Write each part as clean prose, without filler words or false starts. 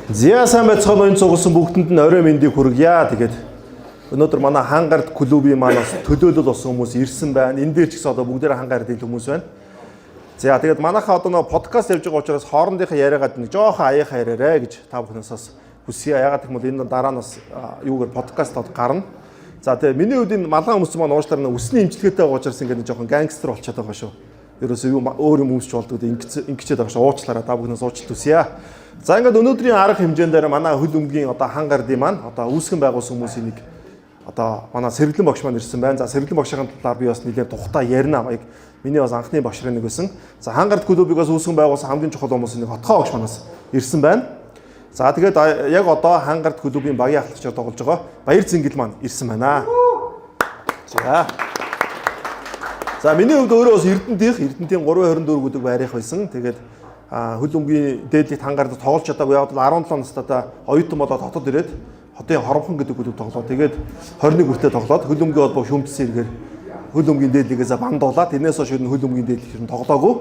Зя сайн байцгаана уу, энэ цугласан бүгдэнд нь орой мэндийг хүргье. Тэгээд өнөөдөр манай Хангард клубын маань бас төлөөлөл болсон хүмүүс ирсэн байна. Энэ дээр ч гэсэн одоо бүгдээрээ Хангардын хүмүүс байна. За тэгээд манайхаа одоо нөгөө подкаст явж байгаа учраас хоорондынхаа яриагаад нэг жоохон аяхаа яриарэ гэж та бүхнээс бас хүсье. Ягаад гэвэл энэ дараа нь бас юугаар подкаст од гарна. За тэгээд миний хувьд энэ малгай өмсөн маань уучлаарай, нэг үсний имчилгээтэй байгаа учраас ингээд нэг жоохон гангстер болчиход байгаа шүү. Ерөөсөө юу өөр юм өмсч болдгоо, ингэчээд байгаа шүү. Уучлаарай, та бүхнээс уучлалт хүсье. За ингээд өнөөдрийн арга хэмжээнд дээр манай хөл өмгийн одоо Хангардын маань одоо үүсгэн байгуулсан хүмүүсийн нэг одоо манай Сэргэлэн багш маань ирсэн байна. За, Сэргэлэн багшийн талаар би бас нэлээд тухтай ярина. Яг миний бас анхны багш нэг байсан. За, Хангард клубыг бас үүсгэн байгуулсан хамгийн чухал хүмүүсийн нэг Отгоо багш манаас ирсэн байна. За, тэгээд яг одоо Хангард клубын багийн ахлагчаар тоглож байгаа Баяр Зингэл маань ирсэн байна. За. За, миний хувьд өөрөө бас Эрдэнтийн 324 гэдэг байрах байсан. Тэгээд хөл өмгийн дээдлэгт Хангард тоглож чадаагүй. Яг бол 17 настайдаа оюутан болоод хотод ирээд хотын Хоромхон гэдэг клуб тоглоод, тэгээд 21 хүртээ тоглоод, хөл өмгийн холбоо шүүмжсэн хэрэгээр хөл өмгийн дээдлэгээс бандуулаад, тэрнээс хойш ер нь хөл өмгийн дээдлэг ер нь тоглоогүй.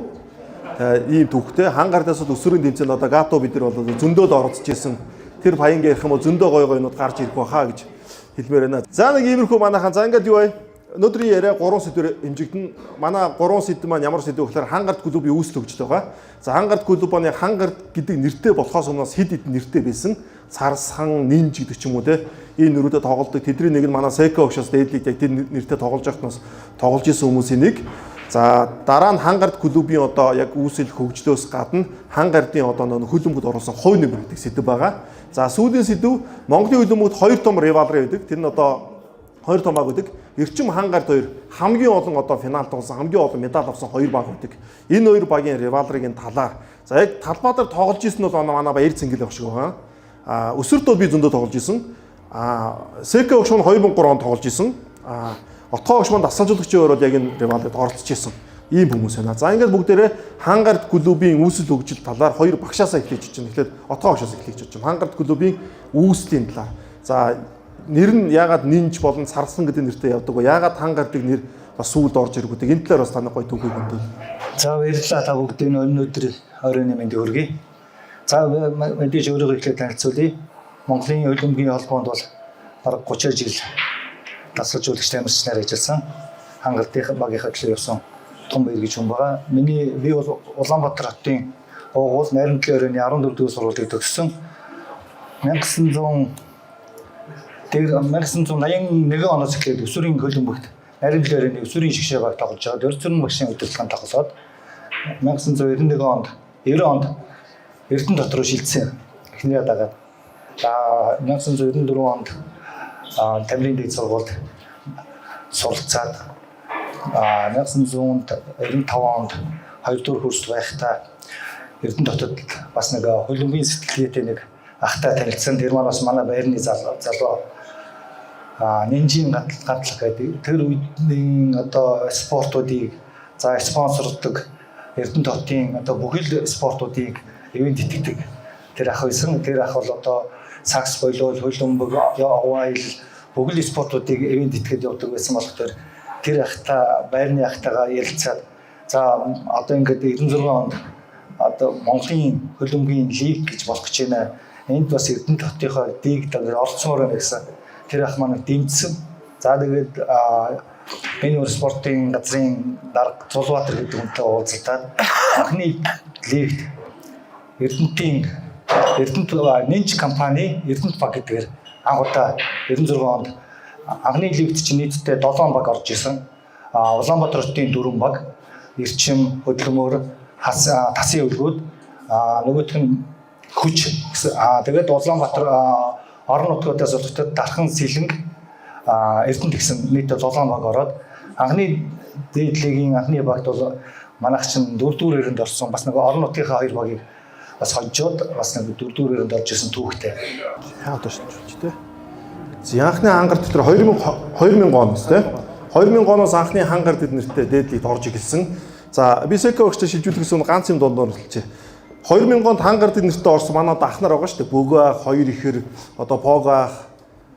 Тэгээ ийм түүхтэй. Хангардаас бол өсвөрийн тэмцээнд одоо Гато бид нар бол зөндөө л оролцож исэн. Тэр паянг ярих юм уу, зөндөө гой гойнууд гарч ирэх байхаа гэж хэлмээр байна. За, нэг иймэрхүү манайхан. За, ингээд юу вэ? Өнөөдрийн яриа гурван сэдвээр хэмжигдэн. Манай гурван сэдв маань ямар сэдв вэ гэхээр Хангард клубын үүсэл хөгжил байгаа. За, Хангард клуб маань Хангард гэдэг нэртэй болохоос өмнө хэд хэдэн нэртэй байсан. Царсхан, Нинж гэдэг ч юм уу те. Энэ нэрүүдэд тоглодог. Тэдний нэг нь манай Секо огшоос дээдлийг яг тэр нэртэй тоглож байхад тоглож исэн хүмүүсийн нэг. За, дараа нь Хангард клубын одоо яг үүсэл хөгжлөөс гадна Хангардын одоо нөх хөлбөмбөгт оруулсан хувь нэмэр гэдэг сэдв байгаа. За, сүүлийн сэдв Монголын хөлбөмбөгт хоёр том rivalry байдаг. Тэр нь одоо хоёр том баг байдаг. Эрчим, Хангард хоёр хамгийн олон одоо финал тоглосон, хамгийн олон медаль авсан хоёр баг байдаг. Энэ хоёр багийн rivalry-гийн талаар. За, яг талбай дээр тоглож исэн нь бол манай Баяр Цэнгэл баг шиг байгаа. Өсвөрт бол би зөндөө тоглож исэн. Секо огш маань 2003 онд тоглож исэн. Отгоо огш маань дасгалжуулагчийн өрөөд яг энэ rivalry-д оролцож исэн. Ийм хүмүүс байна. За, ингээд бүгдээрээ Хангард клубын үүсэл хөгжил талаар хоёр багшаасаа эхлэж чинь. Тэгэхээр Отгоо огшоос эхлэж чинь. Хангард клубын үүслийн талаар. За, нэр нь яагаад Нинж болон Царсан гэдэг нэртэй явдаг вэ? Яагаад Хангардыг нэр бас сүүлд орж ирэх гэдэг энэ талаар бас таны гоё түүхийг өндөөл. За, баярлалаа, та бүгдийг өнөөдөр оройн мэндийг хүргэе. За, мэдээж өөрийгөө эхлээд танилцуулъя. Монголын хөлбөмбөгийн холбоонд бол бараг 30 жил дасгалжуулагч тамирчнаар ажилласан. Хангалтын багийнхаа төлөө явсан том баяр гэж хүн байгаа. Би бол Улаанбаатар хотын уугуул, Найрамдлын оройн 14 дугаар сургуулийг төгссөн. 1900 тэр 1981 оноос эхлээд өсвөрийн хөлбөмбөгт Найрамдлын оройн өсвөрийн шигшээ баг тоглож байгаа. Дөрвөн багшийн удирдлаганд тоглоод 1991 онд, 90 онд Эрдэнэ дот руу шилжсэн. Эхнэрээ дагаад. За, 1994 онд Тамирын дээд сургуульд суралцаад, 1995 онд 2 дугаар курст байхдаа Эрдэнэ дотод бас нэг хөлбөмбөгийн сэтгэлгээтэй нэг ахтай танилцсан. Тэр маань бас манай байрны залуу Нинжин гатлах гэдэг. Тэр үеийн одоо спортуудыг за спонсордог, Эрдэнэ хотын одоо бүхэл спортуудыг ивент итгэдэг тэр ах байсан. Тэр ах бол одоо сакс болов, хөлбөмбөг, овайл, бүхэл спортуудыг ивент итгэхэд явдаг байсан болохоор тэр ахта, байрны ахтайгаа ярилцаад, за, одоо ингээд 96 онд одоо Монголын хөлбөмбөгийн лиг гэж болох гэж байна. Энд бас Эрдэнэ хотынхоо лиг дээр оролцмоор байна гэсэн. Тэр ах маань дэмжсэн. За, тэгээд энэ өөр спортын газрын дарга Зулбаатар гэдэг хүнтэй уулзалтаад анхны лигт Эрдэнтийн Эрдэнэт Нинж компани Эрдэнэт баг гэдгээр анх удаа 96 онд анхны лигт чинь нийтдээ 7 баг орж исэн. Улаанбаатар хотын 4 баг, Эрчим, Хөдөлмөр, Хас, Тасын өвлгүүд, нөгөөх нь Хүч гэсэн. Тэгээд Улаанбаатар орон нутгуудаас болоход Дархан, Сэлэнг, Эрдэнэт гэсэн нийтдээ 7 баг ороод анхны дээд лигийн анхны багт бол манайх чинь дөрөвдүгээр эрэнд орсон. Бас нэг орон нутгийнхаа хоёр багийг бас хожоод бас нэг дөрөвдүгээр эрэнд орж исэн түүхтэй. Яа, одоо шилжүүлж те. За, анхны Хангард дотор 2000 оноос те. 2000 оноос анхны Хангард гэд нэртэй дээдлэгт орж эхэлсэн. За, би Секо огчтой шилжүүлэхээс өмнө ганц юм дундуур хэлчихье. 2000 онд Хангард гэд нэртэй орсон манай одоо ах нар байгаа шүү дээ. Бөгөө ах, хоёр ихэр, одоо Пого ах,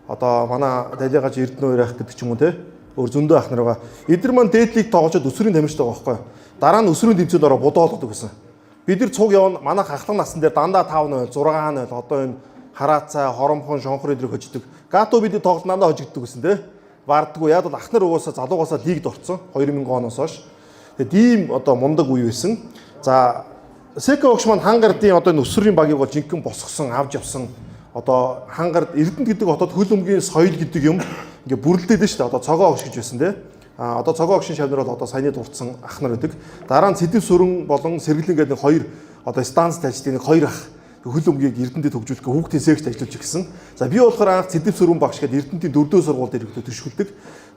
одоо манай Далигач Эрдэнэ хоёр ах гэдэг ч юм уу те. Өөр зөндөө ах нар байгаа. Эдгээр маань дээдлийг тоглож өсвөрийн тамирчтай байгаа байхгүй юу? Дараа нь өсвөрийн тэмцээнд ороо бодоолгодог гэсэн. Бид нар цуг явна, манай хахлан насан дээр дандаа 5-0, 6-0 одоо энэ хараацай, хоромхон, шонхор өдрийг хождог. Гато бидний тоглолт дандаа хожигддог гэсэн тий. Бардггүй яг бол ах нар угаасаа залуугаасаа лигд орцсон 2000 оноос хойш. Тэгээд ийм одоо мундаг үе байсан. За Секо огш маань хангардын одоо энэ өсвөрийн багийг бол жинхэнэ босгосон, авч явсан. Одоо хангард Эрдэнэт гэдэг хотод хөл өмгийн соёл гэдэг юм ингээ бүрлдээд нь шүү дээ. Одоо цогоо огш гэж байсан тий. А одоо цогоо огшин шавнар бол одоо саяны дурдсан ах нар байдаг. Дараа нь Сэдэв сүрэн болон Сэргэлэн гэдэг нэг хоёр одоо станц таждын нэг хоёр ах хөл өмгийг Эрдэнэтэд хөгжүүлэх хүүхдийн секцд ажиллуулж ирсэн. За би болохоор анх Сэдэв сүрэн багш гэдэг Эрдэнэтийн 4-р сургууль дээр ирэхдээ төшгөлдөг.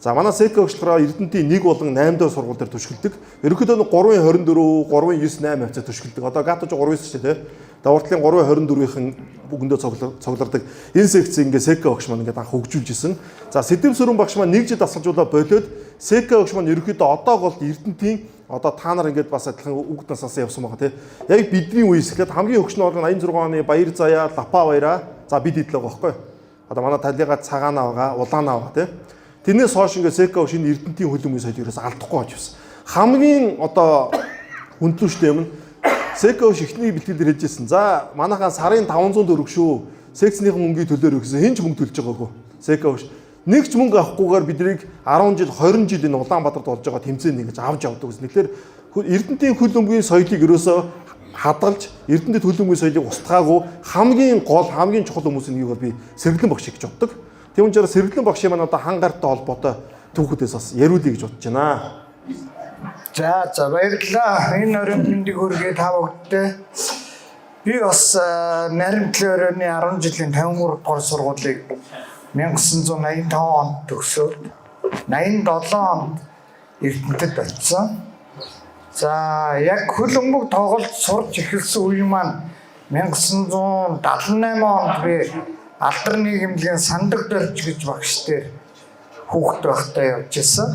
За манай Секо огшлороо Эрдэнэтийн 1 болон 8 дугаар сургууль дээр төшгөлдөг. Ерөнхийдөө 3.24, 3.9 8 хавцаа төшгөлдөг. Одоо Гатож 3.9 шүү дээ. Давартлын 3.24-ийн бүгэндөө цуглардаг. Энэ секц ингээ Секо огш маань ингээд анх хөгжүүлж исэн. За Сэдэв сүрэн багш маань нэг жил дасгалжуулаа болоод Секо огш маань ерөнхийдөө одоо гол Эрдэнэтийн одоо та нар ингээд бас адилхан үгд насаас явсан байгаа тий. Яг бидний үеэс эхлээд хамгийн хөгшин оргон 86 оны Баяр Заяа, Лапа Баяраа. За бид идлээ байгаа байхгүй. Одоо манай талига цагаанаа байгаа, улаанаа байгаа тий. Тэрнээс хойш ингээд Секо шинэ Эрдэнэтийн хөлбөмбөгийн соёлыг ерөөс алдахгүй болж явсан. Хамгийн одоо хүндлүүштэй юм нь Секо эхний бэлтгэл дээр хэлжсэн. За манайхаа сарын 500 төгрөг шүү. Секцнийхэн мөнгийг төлөөрэй гэсэн хэн ч мөнгө төлж байгаагүй. Секо нэг ч мөнгө авахгүйгээр биднийг 10 жил 20 жил энэ Улаанбаатарт болж байгаа тэмцээнд ингэж авч явдаг гэсэн. Тэгэхээр Эрдэнэтийн хөл өмгийн соёлыг ерөөсөө хадгалж Эрдэнэт хөл өмгийн соёлыг устгаагүй хамгийн гол хамгийн чухал хүмүүсийн нэг бол би Сэргэлэн багш гэж боддог. Тийм учраас Сэргэлэн багшийн маань одоо хангарттай холбоотой түүхүүдээс бас яриулъя гэж бодож байна. За за баярлалаа. Энэ оройн мэндийг хүргэе та бүгдтэй. Би бас Наримтлын оройны 10 жилийн 53 дугаар сургуулийг 1985 онд төгсөөд 87 онд Эрдэнэтэд очсон. За яг хөл өмг тоглолт сурч эхэлсэн үе маань 1978 онд би Алдар нийгэмлэгийн Сандаг дөрж гэж багш дээр хүүхэд байхдаа явж исэн.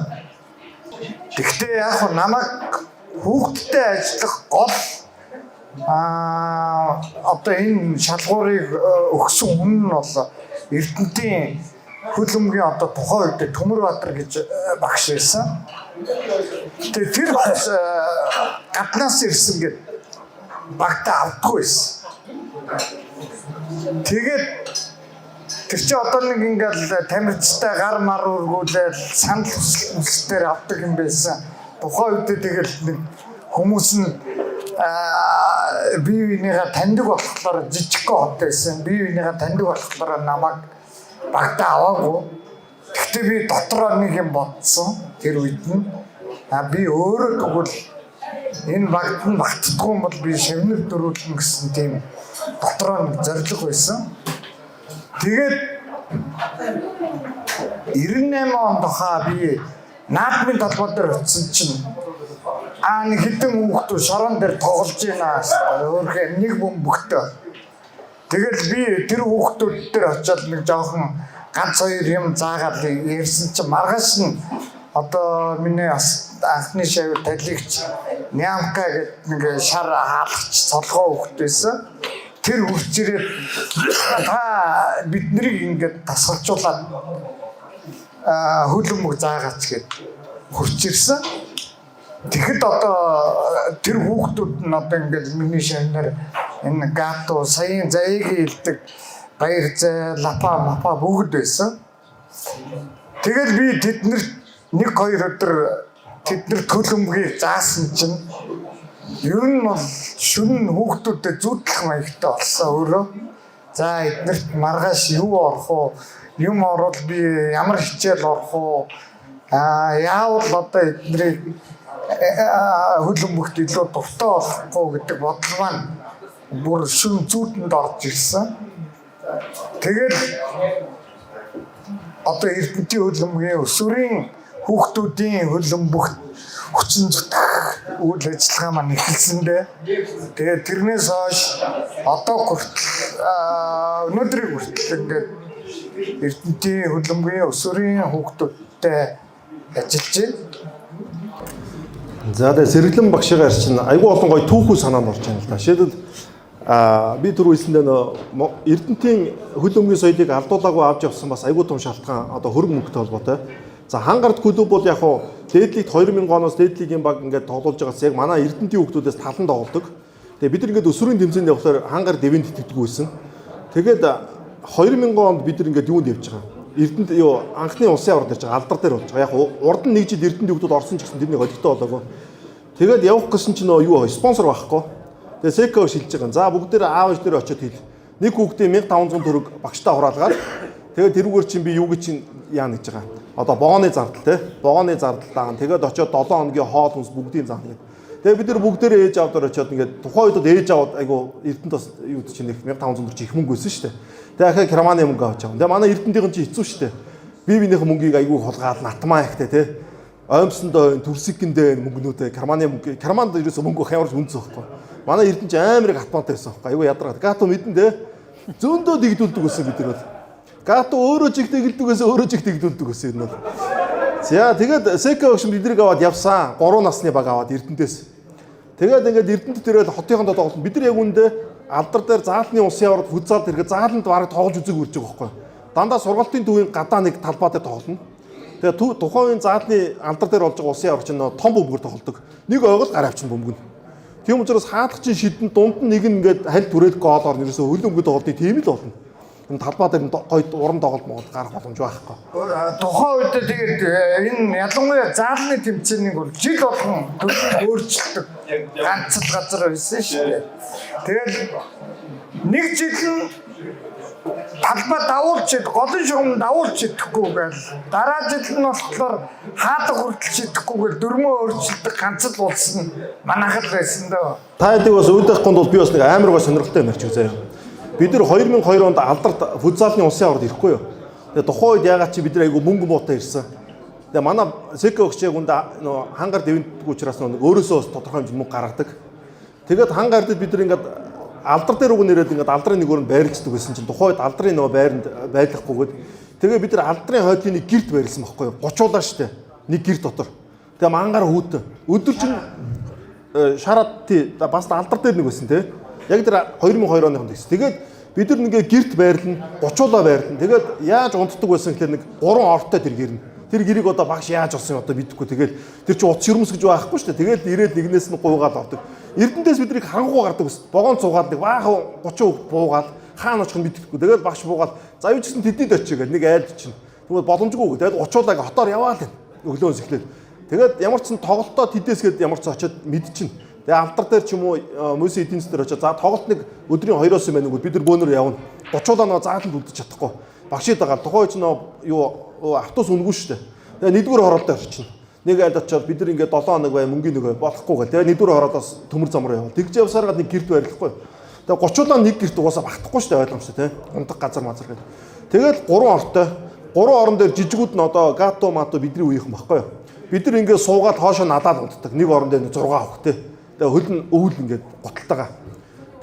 Гэхдээ яг хөө намайг хүүхдтэй ажиллах гол одоо энэ шалгуурыг өгсөн хүн нь бол Эрдэнэтийн хөл өмгийн одоо тухайн үед Төмөрбаатар гэж багш байсан. Тэгээ тэр багш гаднаас ирсэн гэд багтаа авдаггүй байсан. Тэгээд тэр чи одоо нэг ингээл тамирчтай гар мар өргүүлээл санал хүсэлтээр авдаг юм байсан. Тухайн үед тэгэл нэг хүмүүс нь бие биенийгээ таньдаг болохоор жижигхэн хот байсан. Бие биенийгээ таньдаг болохоор намайг багтаа аваагүй. Гэхдээ би дотроо нэг юм бодсон тэр үед нь. Би өөрөө тэгвэл энэ багт нь багтдаггүй юм бол би шавнар дөрүүлнэ гэсэн тийм дотроо нэг зорилго байсан. Тэгээд 98 онд хаа би наадмын толгой дээр очисон чинь нэг хэдэн хүүхдүүд шорон дээр тоглож байна. Өөрхөө нэг бөмбөгтөө. Тэгэл би тэр хүүхдүүд дээр очиод нэг жоохон ганц хоёр юм заагаад ярьсан чинь маргааш нь одоо миний анхны шавь талигч Нямка гэдэг нэг шар хаалгач цолгоо хүүхд байсан. Тэр хурц ирээд та биднийг ингээд тасгалжуулаад хөл өмг заагаач гэд хурц ирсэн. Тэгэхэд одоо тэр хүүхдүүд нь одоо ингээд миний шавнар энэ гато саяын заяагийн хэлдэг баяр зай лапа мапа бүгд байсан. Тэгэл би тэднэрт нэг хоёр өдөр тэднэрт хөл өмгийг заасан чинь ер нь бол шөнө хүүхдүүдэд зүүдлэх маягтай болсон өөрөө. За эднэрт маргааш юу орох уу? Юм орвол би ямар хичээл орох уу? Яавал одоо эднэрийг хөл өмгт илүү дуртай болохгүй гэдэг бодол маань бүр шүн зүүдэнд орж ирсэн. Тэгэл одоо Эрдэнэтийн хөл өмгийн өсвөрийн хүүхдүүдийн хөл өмгт хүчин зүтгэх үйл ажиллагаа маань эхэлсэндээ. Тэгээд тэрнээс хойш одоо хүртэл өнөөдрийг хүртэл ингээд Эрдэнэтийн хөл өмгийн өсвөрийн хүүхдүүдтэй ажиллаж байна. За тэгээ Сэргэлэн багшигаар чинь айгүй олон гоё түүхүү санаанд орж байна л да. Жишээлбэл би түрүү хэлсэндээ нөө Эрдэнэтийн хөл өмгийн соёлыг алдуулаагүй авч явсан бас айгүй том шалтгаан одоо хөрөнгө мөнгөтэй холбоотой. За хангард клуб бол яг хуу дээд лигт 2000 оноос дээд лигийн баг ингээд тоглуулж байгаас яг манай Эрдэнэтийн хүүхдүүдээс талан тоглодог. Тэгээ бид нар ингээд өсвөрийн тэмцээнд явахлаар хангаар дэвэнд итгэдэг байсан. Тэгээд 2000 онд бид нар ингээд юунд явж байгаа. Эрдэнэт юу анхны улсын аварга ярьж байгаа алдар дээр болж байгаа. Яг урд нь нэг жил Эрдэнэт югдууд орсон ч гэсэн тэрний холигтой болоогүй. Тэгээд явах гэсэн чинь нөө юу спонсор байхгүй. Тэгээд Секо шилжиж байгаа. За бүгдээр аав ээж дээр очиод хэл. Нэг хүүхдээ 1500 төгрөг багштай хураалгаад тэгээд тэрүүгээр чинь би юу гэж чинь яана гэж байгаа. Одоо вогооны зардал те. Вогооны зардал даана. Тэгээд очиод 7 хоногийн хоол хүнс бүгдийн заана гэдэг. Тэгээд бид нар бүгдээрээ ээж аав дээр очиод ингээд тухайн үед ээж аавд айгу Эрдэнэт бас юу гэдэг чинь 1500 төгрөг их мөнгө байсан шүү дээ. Тэгээд ахаа Керманы мөнгө авч байгаа. Тэгээд манай Эрдэнэтийн чинь хэцүү шүү дээ. Би биенийхэн мөнгийг айгу хулгаал натмаа ихтэй те. Оймсондоо төрсгөндөө мөнгнүүдээ Керманы мөнгө Керманд ерөөсө мөнгө байх ямар ч үнц байхгүй. Манай Эрдэнэ чинь амар их атмантай байсан байхгүй. Айгу ядаргаа. Гато мэдэн те. Зөөндөө дэгдүүлдэг байсан бид нар бол. Гато өөрөө ч их тэгэлдэг байсан, өөрөө ч их тэгдүүлдэг байсан юм бол. За тэгээд Секо багш биднийг аваад явсан. 3 насны баг аваад Эрдэнтээс. Тэгээд ингээд Эрдэнэт тэрэл хотынхондоо тоглоно. Бид нар яг үндэ алдар дээр заалны улсын аварга футзал тэргээ зааланд бараг тоглож үзег үрж байгаа байхгүй. Дандаа сургалтын төвийн гадаа нэг талбай дээр тоглоно. Тэгээд тухайн үеийн заалны алдар дээр болж байгаа улсын аварга чинь том бөмбөгөр тоглодог. Нэг ойгол гар авчин бөмбөг нь. Тийм учраас хаалгачин шидэн дунд нь нэг нь ингээд халь түрээл гоол орно. Ерөөсөө хөл бөмбөг тоглолтын тийм л болно. Энэ талбай дээр гоё уран тоглолт Монгол гарах боломж байхгүй. Тухайн үед тэгээд энэ ялангуяа заалны тэмцээнийг бол жил болгон өөрчилдөг ганц л газар байсан шүү дээ. Тэгэл нэг жил нь талбай давуулж ид голын шугам давуулж идэхгүй гээл дараа жил нь болохоор хаалга хүртэл шидэхгүй гээл дөрмөө өөрчилдөг ганц л улс нь манайх л байсан дөө. Та хэдийг бас үүдэх гонд бол би бас нэг амар гой сонирхолтой юм ярьчих заяа. Бид нар 2002 онд алдарт футзалны улсын аваргад ирэхгүй юу. Тэгээ тухайн үед ягаад чи бид нар айгу мөнгө муутай ирсэн. Тэгээ манай Секо өгч яг үндэ нөө хангар дэвэнтгүй учраас нэг өөрөөсөө бас тодорхой хэмжээнд мөнгө гаргадаг. Тэгээд хангар дэд бид нар ингээд алдар дээр уг нэрээд ингээд алдрын нэг өрөнд байрлцдаг байсан чинь тухайн үед алдрын нөгөө байранд байлгахгүйгээд тэгээ бид нар алдрын хойдлын нэг гэрт байрлсан байхгүй юу. 30-уулаа штэ. Нэг гэр дотор. Тэгээ мангар хүүтэн. Өдөр чинь шараад тий бас алдар дээр нэг байсан тий. Яг тэр 2002 оныхонд гэсэн. Тэгээд бид нар ингээ гэрт байрлана, 30-уулаа байрлана. Тэгээд яаж унтдаг байсан гэхээр нэг 3 ортой тэр гэрнэ. Тэр гэрийг одоо багш яаж олсон юм одоо мэдэхгүй. Тэгээд тэр чинь утас ерөмс гэж байхгүй шүү дээ. Тэгээд ирээд нэгнээс нь гуйгаал ордог. Эрдэнтээс бид нарыг харанхуу гардаг ус. Вогоон цугаад нэг баахан 30 хүүхд буугаал хаана очих нь мэдэхгүй. Тэгээд багш буугаал за юу ч гэсэн тэднийд очие гэл нэг айлд чинь. Тэгвэл боломжгүй. Тэгээд 30-уулаа хотоор яваал энэ. Өглөөнс эхлээд. Тэгээд ямар ч сан тоглолтоо тэдээс гээд ямар ч очиод мэдчихнэ. Тэгээ алдар дээр ч юм уу мөсөн эдийн засгийн дээр очиод за тоглолт нэг өдрийн 2-оос юм байна үгүй бид нар бөөнөр явна. 30-уулаа нөө зааланд үлдэж чадахгүй. Багшид байгаа. Тухайн үед нөө юу автобус үнэгүй шүү дээ. Тэгээ нэгдүгээр хороолтой орчихно. Нэг айлд очиод бид нар ингээд 7 хоног бай мөнгөний нэг бай болохгүй гэл. Тэгээ нэгдүгээр хороолоос төмөр замруу явал. Тэгж явсараа нэг гэрт байрлахгүй. Тэгээ 30-уулаа нэг гэрт угаасаа багтахгүй шүү дээ ойлгомжтой тий. Унтах газар мазар гэл. Тэгэл 3 ортой. 3 орон дээр жижигүүд нь одоо гато мато бидний үеийнхэн баггүй юу. Бид нар ингээд суугаад хоошоо надад унтдаг. Нэг орон дээр 6 хүүхдээ. Тэгээ хөл нь өвөл ингээд гуталтайгаа.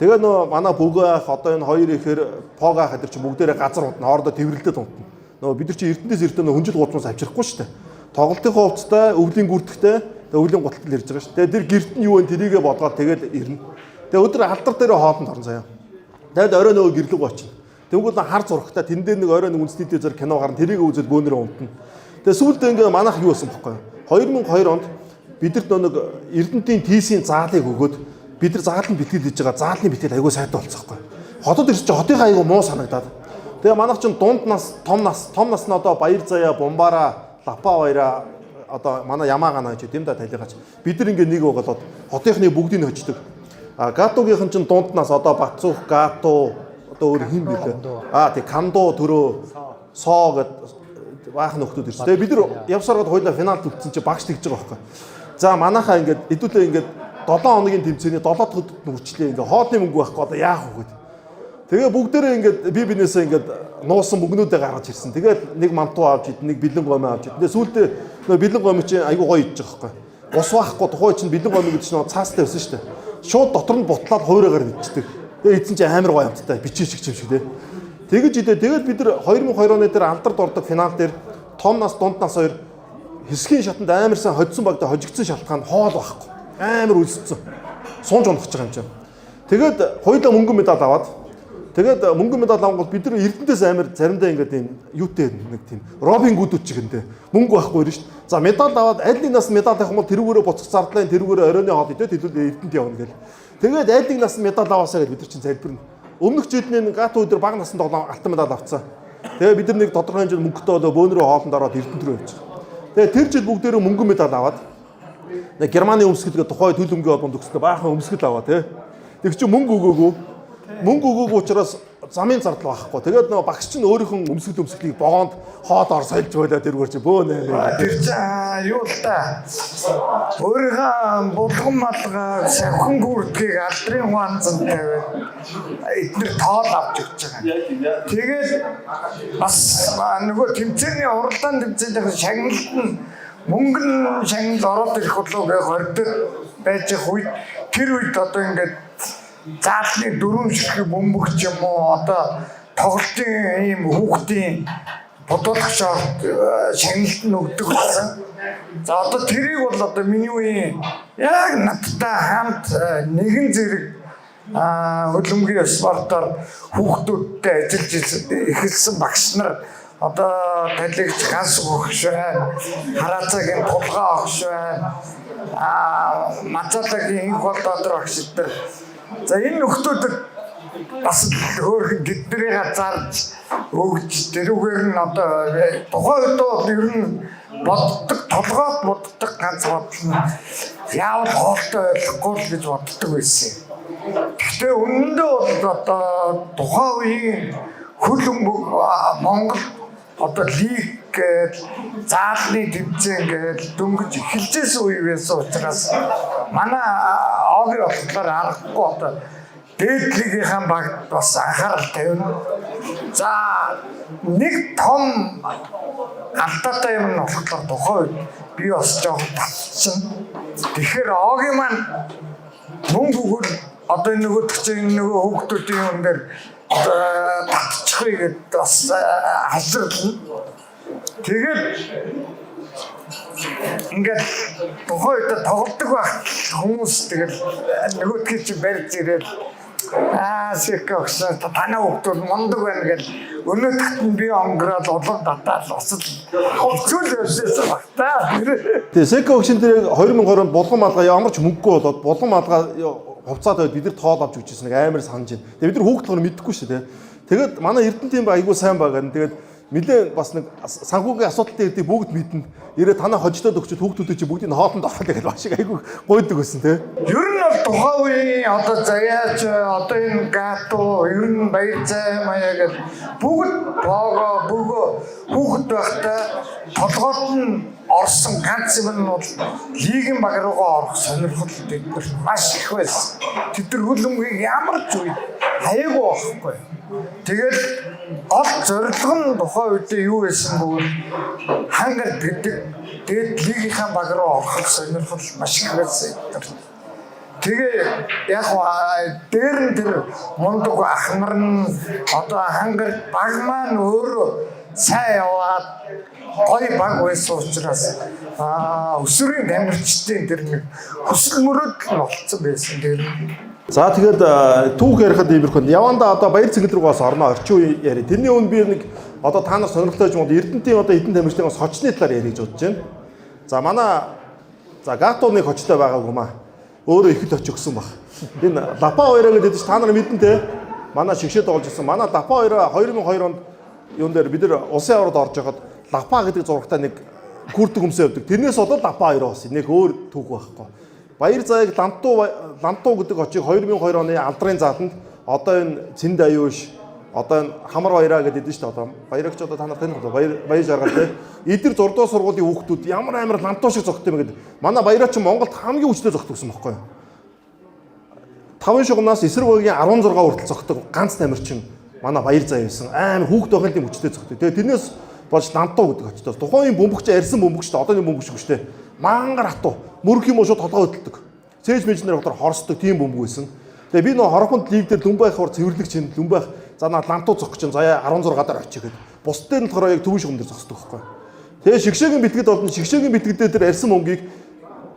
Тэгээ нөө манай бөгөө ах одоо энэ хоёр ихээр пог ах эдэр чинь бүгдээрээ газар унтна. Хоордоо тэрвэрлдээд унтна. Нөө бид нар чинь Эрдэнэс эрдэнэ нөө хүнжил гудамжаас авчрахгүй шүү дээ. Тоглолтынхоо хувцастай, өвлийн гүрдэхтэй, тэгээ өвлийн гуталтал ирж байгаа шүү. Тэгээ тэр гэрт нь юу вэ тэрийгэ бодгоод тэгэл ирнэ. Тэгээ өдөр алдар дээр хоолнд орно заяа. Тэгээд орой нөгөө гэрлэг очино. Тэгвэл хар зурагтай тэн дээр нэг орой нэг үндэсний телевизээр кино гарна тэрийг үзэл бөөнөрөө унтна. Тэгээ сүүлдээ ингээ манайх юу болсон бохоггүй. 2002 онд бидэрт нэг Эрдэнтийн тийсийн заалыг өгөөд бид нар зааланд бэлтгэл хийж байгаа заалны бэлтгэл айгүй сайтай болцсохгүй. Хотод ирсэн чинь хотынхаа айгүй муу санагдаад. Тэгээ манайх чинь дунд нас, том нас, том нас нь одоо Баяр заяа, Бумбара, Лапа баяра одоо манай Ямаагаа гэж юм да талигаач. Бид нар ингээ нэг болоод хотынхны бүгдийг нь хөждөг. А Гатугийнхан чинь дунд нас одоо Бацуух, Гату одоо өөр хин бэлээ. А тий Кандуу төрөө Соо гэд баахан нөхдүүд ирсэн. Тэгээ бид нар явсараад хоёлаа финалд үлдсэн чинь багш тэгж байгаа байхгүй. За манайхаа ингээд хэдүүлээ ингээд 7 хоногийн тэмцээний 7 дахь өдөрт нь үрчлээ ингээд хоолны мөнгө байхгүй одоо яах вэ гэд. Тэгээ бүгдээрээ ингээд би бинээсээ ингээд нуусан мөнгнүүдээ гаргаж ирсэн. Тэгээд нэг мантуу авч идэн, нэг бэлэн гомь авч идэн. Тэгээ сүүлдээ нөө бэлэн гомь чинь айгүй гоё идэж байгаа байхгүй. Ус байхгүй тухайн чинь бэлэн гомь гэдэг чинь нөө цаастай байсан шүү дээ. Шууд дотор нь бутлаад хуурайгаар идчихдэг. Тэгээ эзэн чинь амар гоё амттай бичээ шиг юм шиг те. Тэгэж идэ. Тэгээд бид нар 2002 оны дээр алдарт ордог финал дээр том нас дунд нас хоёр хэсгийн шатанд амар сайн хоцсон багтаа хожигдсон шалтгаан хоол байхгүй. Амар өлсөцсөн. Сунж унах гэж байгаа юм чинь. Тэгээд хоёулаа мөнгөн медаль аваад тэгээд мөнгөн медаль авангууд бид нар Эрдэнтээс амар заримдаа ингээд юм юутэй нэг тийм Робин Гудүүд чиг энэ мөнгө байхгүй ирнэ шүү дээ. За медаль аваад аль нэг нас медаль авах юм бол тэрүүгээрээ буцах зардлаа тэрүүгээрээ оройны хоол идэ төлөөл Эрдэнэт явна гэл. Тэгээд аль нэг насанд медаль аваасаа гэж бид нар чинь залбирна. Өмнөх жилийн Гату өдөр бага насанд тоглоом алтан медаль авцсан. Тэгээ бид нар нэг тодорхой хэмжээнд мөнгөтэй болоо бөөнрөө хоолнд ороод Эрдэнэт рүү явчих. Тэгээ тэр жил бүгдээрээ мөнгөн медаль аваад нэг Германы өмсгөлгээ тухай төл өмгийн холбоонд өгснө баахан өмсгөл аваа тий. Тэг чи мөнгө өгөөгүй. Мөнгө өгөөгүй учраас замын зардал байхгүй. Тэгээд нөгөө багш чинь өөрийнх нь өмсгөл өмсгөлийг вагонд хоод ор сольж байлаа тэргээр чи бөөнэ. Тэр чинь юу л та өөрийнхөө булган малгай савхан гүрдгийг алдрын хуанзан тавиад эднэр тоол авч өгч байгаа. Тэгээд бас нөгөө тэмцээний уралдаан тэмцээний шагналт нь мөнгөн шагнал ороод ирэх болов гэж хордог байж их үед тэр үед одоо ингээд заалны дөрвөн ширхэг бөмбөгч юм уу одоо тоглолтын ийм хүүхдийн бодуулах шорт шагналт нь өгдөг болсон. За одоо тэрийг бол одоо миний үеийн яг надтай хамт нэгэн зэрэг хөлбөмбөгийн спортоор хүүхдүүдтэй ажиллаж эхэлсэн багш нар одоо талигч ганс өгш байна. Хараацаагийн тулгаа огш байна. Мацаалагийн инх бол дотор огш дээр. За энэ нөхдүүдэд бас хөөрхөн тэднэрийг зарж өгч тэрүүгээр нь одоо тухайн үед бол ер нь боддог толгойд боддог ганц бодол нь яавал хоолтой ойлгохгүй л гэж боддог байсан. Гэхдээ үнэндээ бол одоо тухайн үеийн хөл өмг Монгол одоо лиг гээд заалны тэмцээн гээд дөнгөж эхэлжсэн үе байсан учраас манай Огийн болохоор аргагүй одоо дээд лигийнхаа багт бас анхаарал тавина. За нэг том алдаатай юм нь болохоор тухайн үед би бас жоохон татчихна. Тэгэхээр Огийн маань мөнгө өгвөл одоо энэ нөгөө чинь нөгөө хүүхдүүдийн юм дээр татчихъя гэд бас хаширлна. Тэгээд ингээд тухайн үед тоглодог байх хүмүүс тэгэл нөгөөдгийг чи барьж ирэл сэк өгсөн танаа хүүхдүүд мундаг байна гэл өнөөдөрт нь би онгороод улам татаал бас л хэцүү л явжсэн баг та. Тэгээ Секо өгшин дээр 2020 онд булган малгай ямар ч мөнгөгүй болоод булган малгай хувцаад байд бид нар тоол авч өгчээсэн нэг амар санаж байна. Тэгээ бид нар хүүхд болохоор мэдэхгүй шүү дээ. Тэгээд манай Эрдэнэтийн ба айгүй сайн байгаа. Тэгээд нэлээ бас нэг санхүүгийн асуудалтай ирдийг бүгд мэднэ. Ирээ танаа хожигдоод өгчөд хүүхдүүдээ чи бүгдийг хоолнд оруулах гэж маш их айгүй гойдог байсан тий. Ер нь бол тухайн үеийн одоо заяач одоо энэ гату ер нь баяр зай маяа гэл бүгд боогоо бөгөө хүүхэд байхдаа толгойд нь орсон ганц юм нь бол лигийн баг руугаа орох сонирхол тэд нар маш их байсан. Тэд нар хөлбөмбөгийг ямар ч үед хаяагүй байхгүй. Тэгэл гол зорилго нь тухайн үедээ юу байсан бөгөөд хангард гэдэг тэгээд лигийнхаа баг руу орох сонирхол маш их байсан. Тэгээ яг дээр нь тэр мундаг ах нар нь одоо хангард баг маань өөрөө сайн яваад гоё баг байсан учраас өсвөрийн тамирчдын тэр нэг хүсэл мөрөөдөл нь болцсон байсан тэр. За тэгээд түүх ярихад иймэрхүү. Явандаа одоо баяр цэнгэл рүү бас орно орчин үе ярив. Тэрний өмнө би нэг одоо та нар сонирхолтой юм бол Эрдэнэтийн одоо эдэн тамирчдын бас хочны талаар ярих гэж бодож байна. За манай за Гату нэг хочтой байгаагүй маа. Өөрөө их л оч өгсөн баг. Энэ Лапа хоёроо гэдэг чинь та нар мэдэн те. Манай шигшээ тоглож ирсэн. Манай Лапа хоёроо 2002 онд юун дээр бид нар улсын аваргад орж байхад Лапа гэдэг зурагтай нэг күрдэг өмсөө явдаг. Тэрнээс болоод Лапа хоёроо бас нэг өөр түүх байхгүй. Баяр заяаг Лантуу гэдэг очийг 2002 оны алдрын зааланд одоо энэ Цэнд аюуш одоо энэ Хамар баяраа гэдэг шүү дээ одоо баярагч одоо та нар таних бол баяр жаргал те. Эдгээр 6 дугаар сургуулийн хүүхдүүд ямар амар лантуу шиг зогттой юм гэдэг. Манай баяраа чи Монголд хамгийн хүчтэй зогтдог гэсэн бохоггүй юу? 5 шугамнаас эсрэг багийн 16 хүртэл зогтдог ганц тамирчин манай баяр заяа байсан. Амар хүүхд байхын тийм хүчтэй зогтдог. Тэгээ тэрнээс болж лантуу гэдэг очтой. Тухайн бөмбөгч арьсан бөмбөгч одооний бөмбөгч шүү дээ. Мангар хатуу. Мөрөх юм уу шууд толгой хөдөлдөг. Цээж мэжнэр болохоор хорсдог тийм бөмбөг байсан. Тэгээ би нөө хорохонд лиг дээр Лүмбайх хор цэвэрлэгч юм Лүмбайх за наа лантуу зогч чинь заяа 16 дараа очих гээд. Бус дээр нь болохоор яг төвөн шугам дээр зогсдог байхгүй. Тэгээ шигшээгийн бэлтгэд болно. Шигшээгийн бэлтгэдээ тэр арьсан бөмбөгийг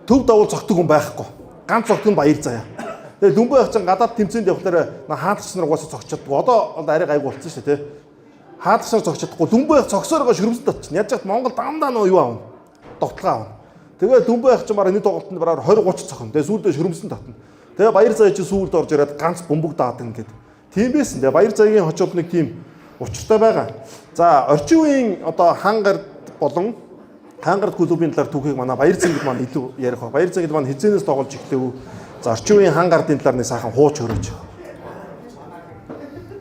төв давуул зогтдог хүн байхгүй. Ганц зогтдог нь баяр заяа. Тэгээ Лүмбайх чинь гадаад тэмцээнд явахлаараа хаалгач нар угаасаа зогч чаддгүй. Одоо бол арай гайгүй болсон шүү дээ, тэ. Хаалгач нар зогч чадахгүй. Лүмбайх зогсоор байгаа шөрөмсөд татчихна. Яаж яхад Монгол дандаа нөө юу аавна? Довтлогоо аавна. Тэгээ Лүмбайх чинь бараг нэг тоглолтод бараг 20 30 цохно. Тэгээ сүүлдээ шөрөмсөн татна. Тэгээ Баяр заяа чи сүүлд орж ирээд ганц бөмбөг даадан гэд. Тийм байсан. Тэгээ Баяр заяагийн хожууд нэг тийм учиртай байгаа. За, орчин үеийн одоо хангард болон хангард клубын талаар түүхийг манай Баяр зэнгэл маань илүү ярих ба. Баяр зэнгэл маань хизээнээс тоглож эхлэв. За, орчин үеийн хангардын талаар нэг сайхан хууч хөрөөж.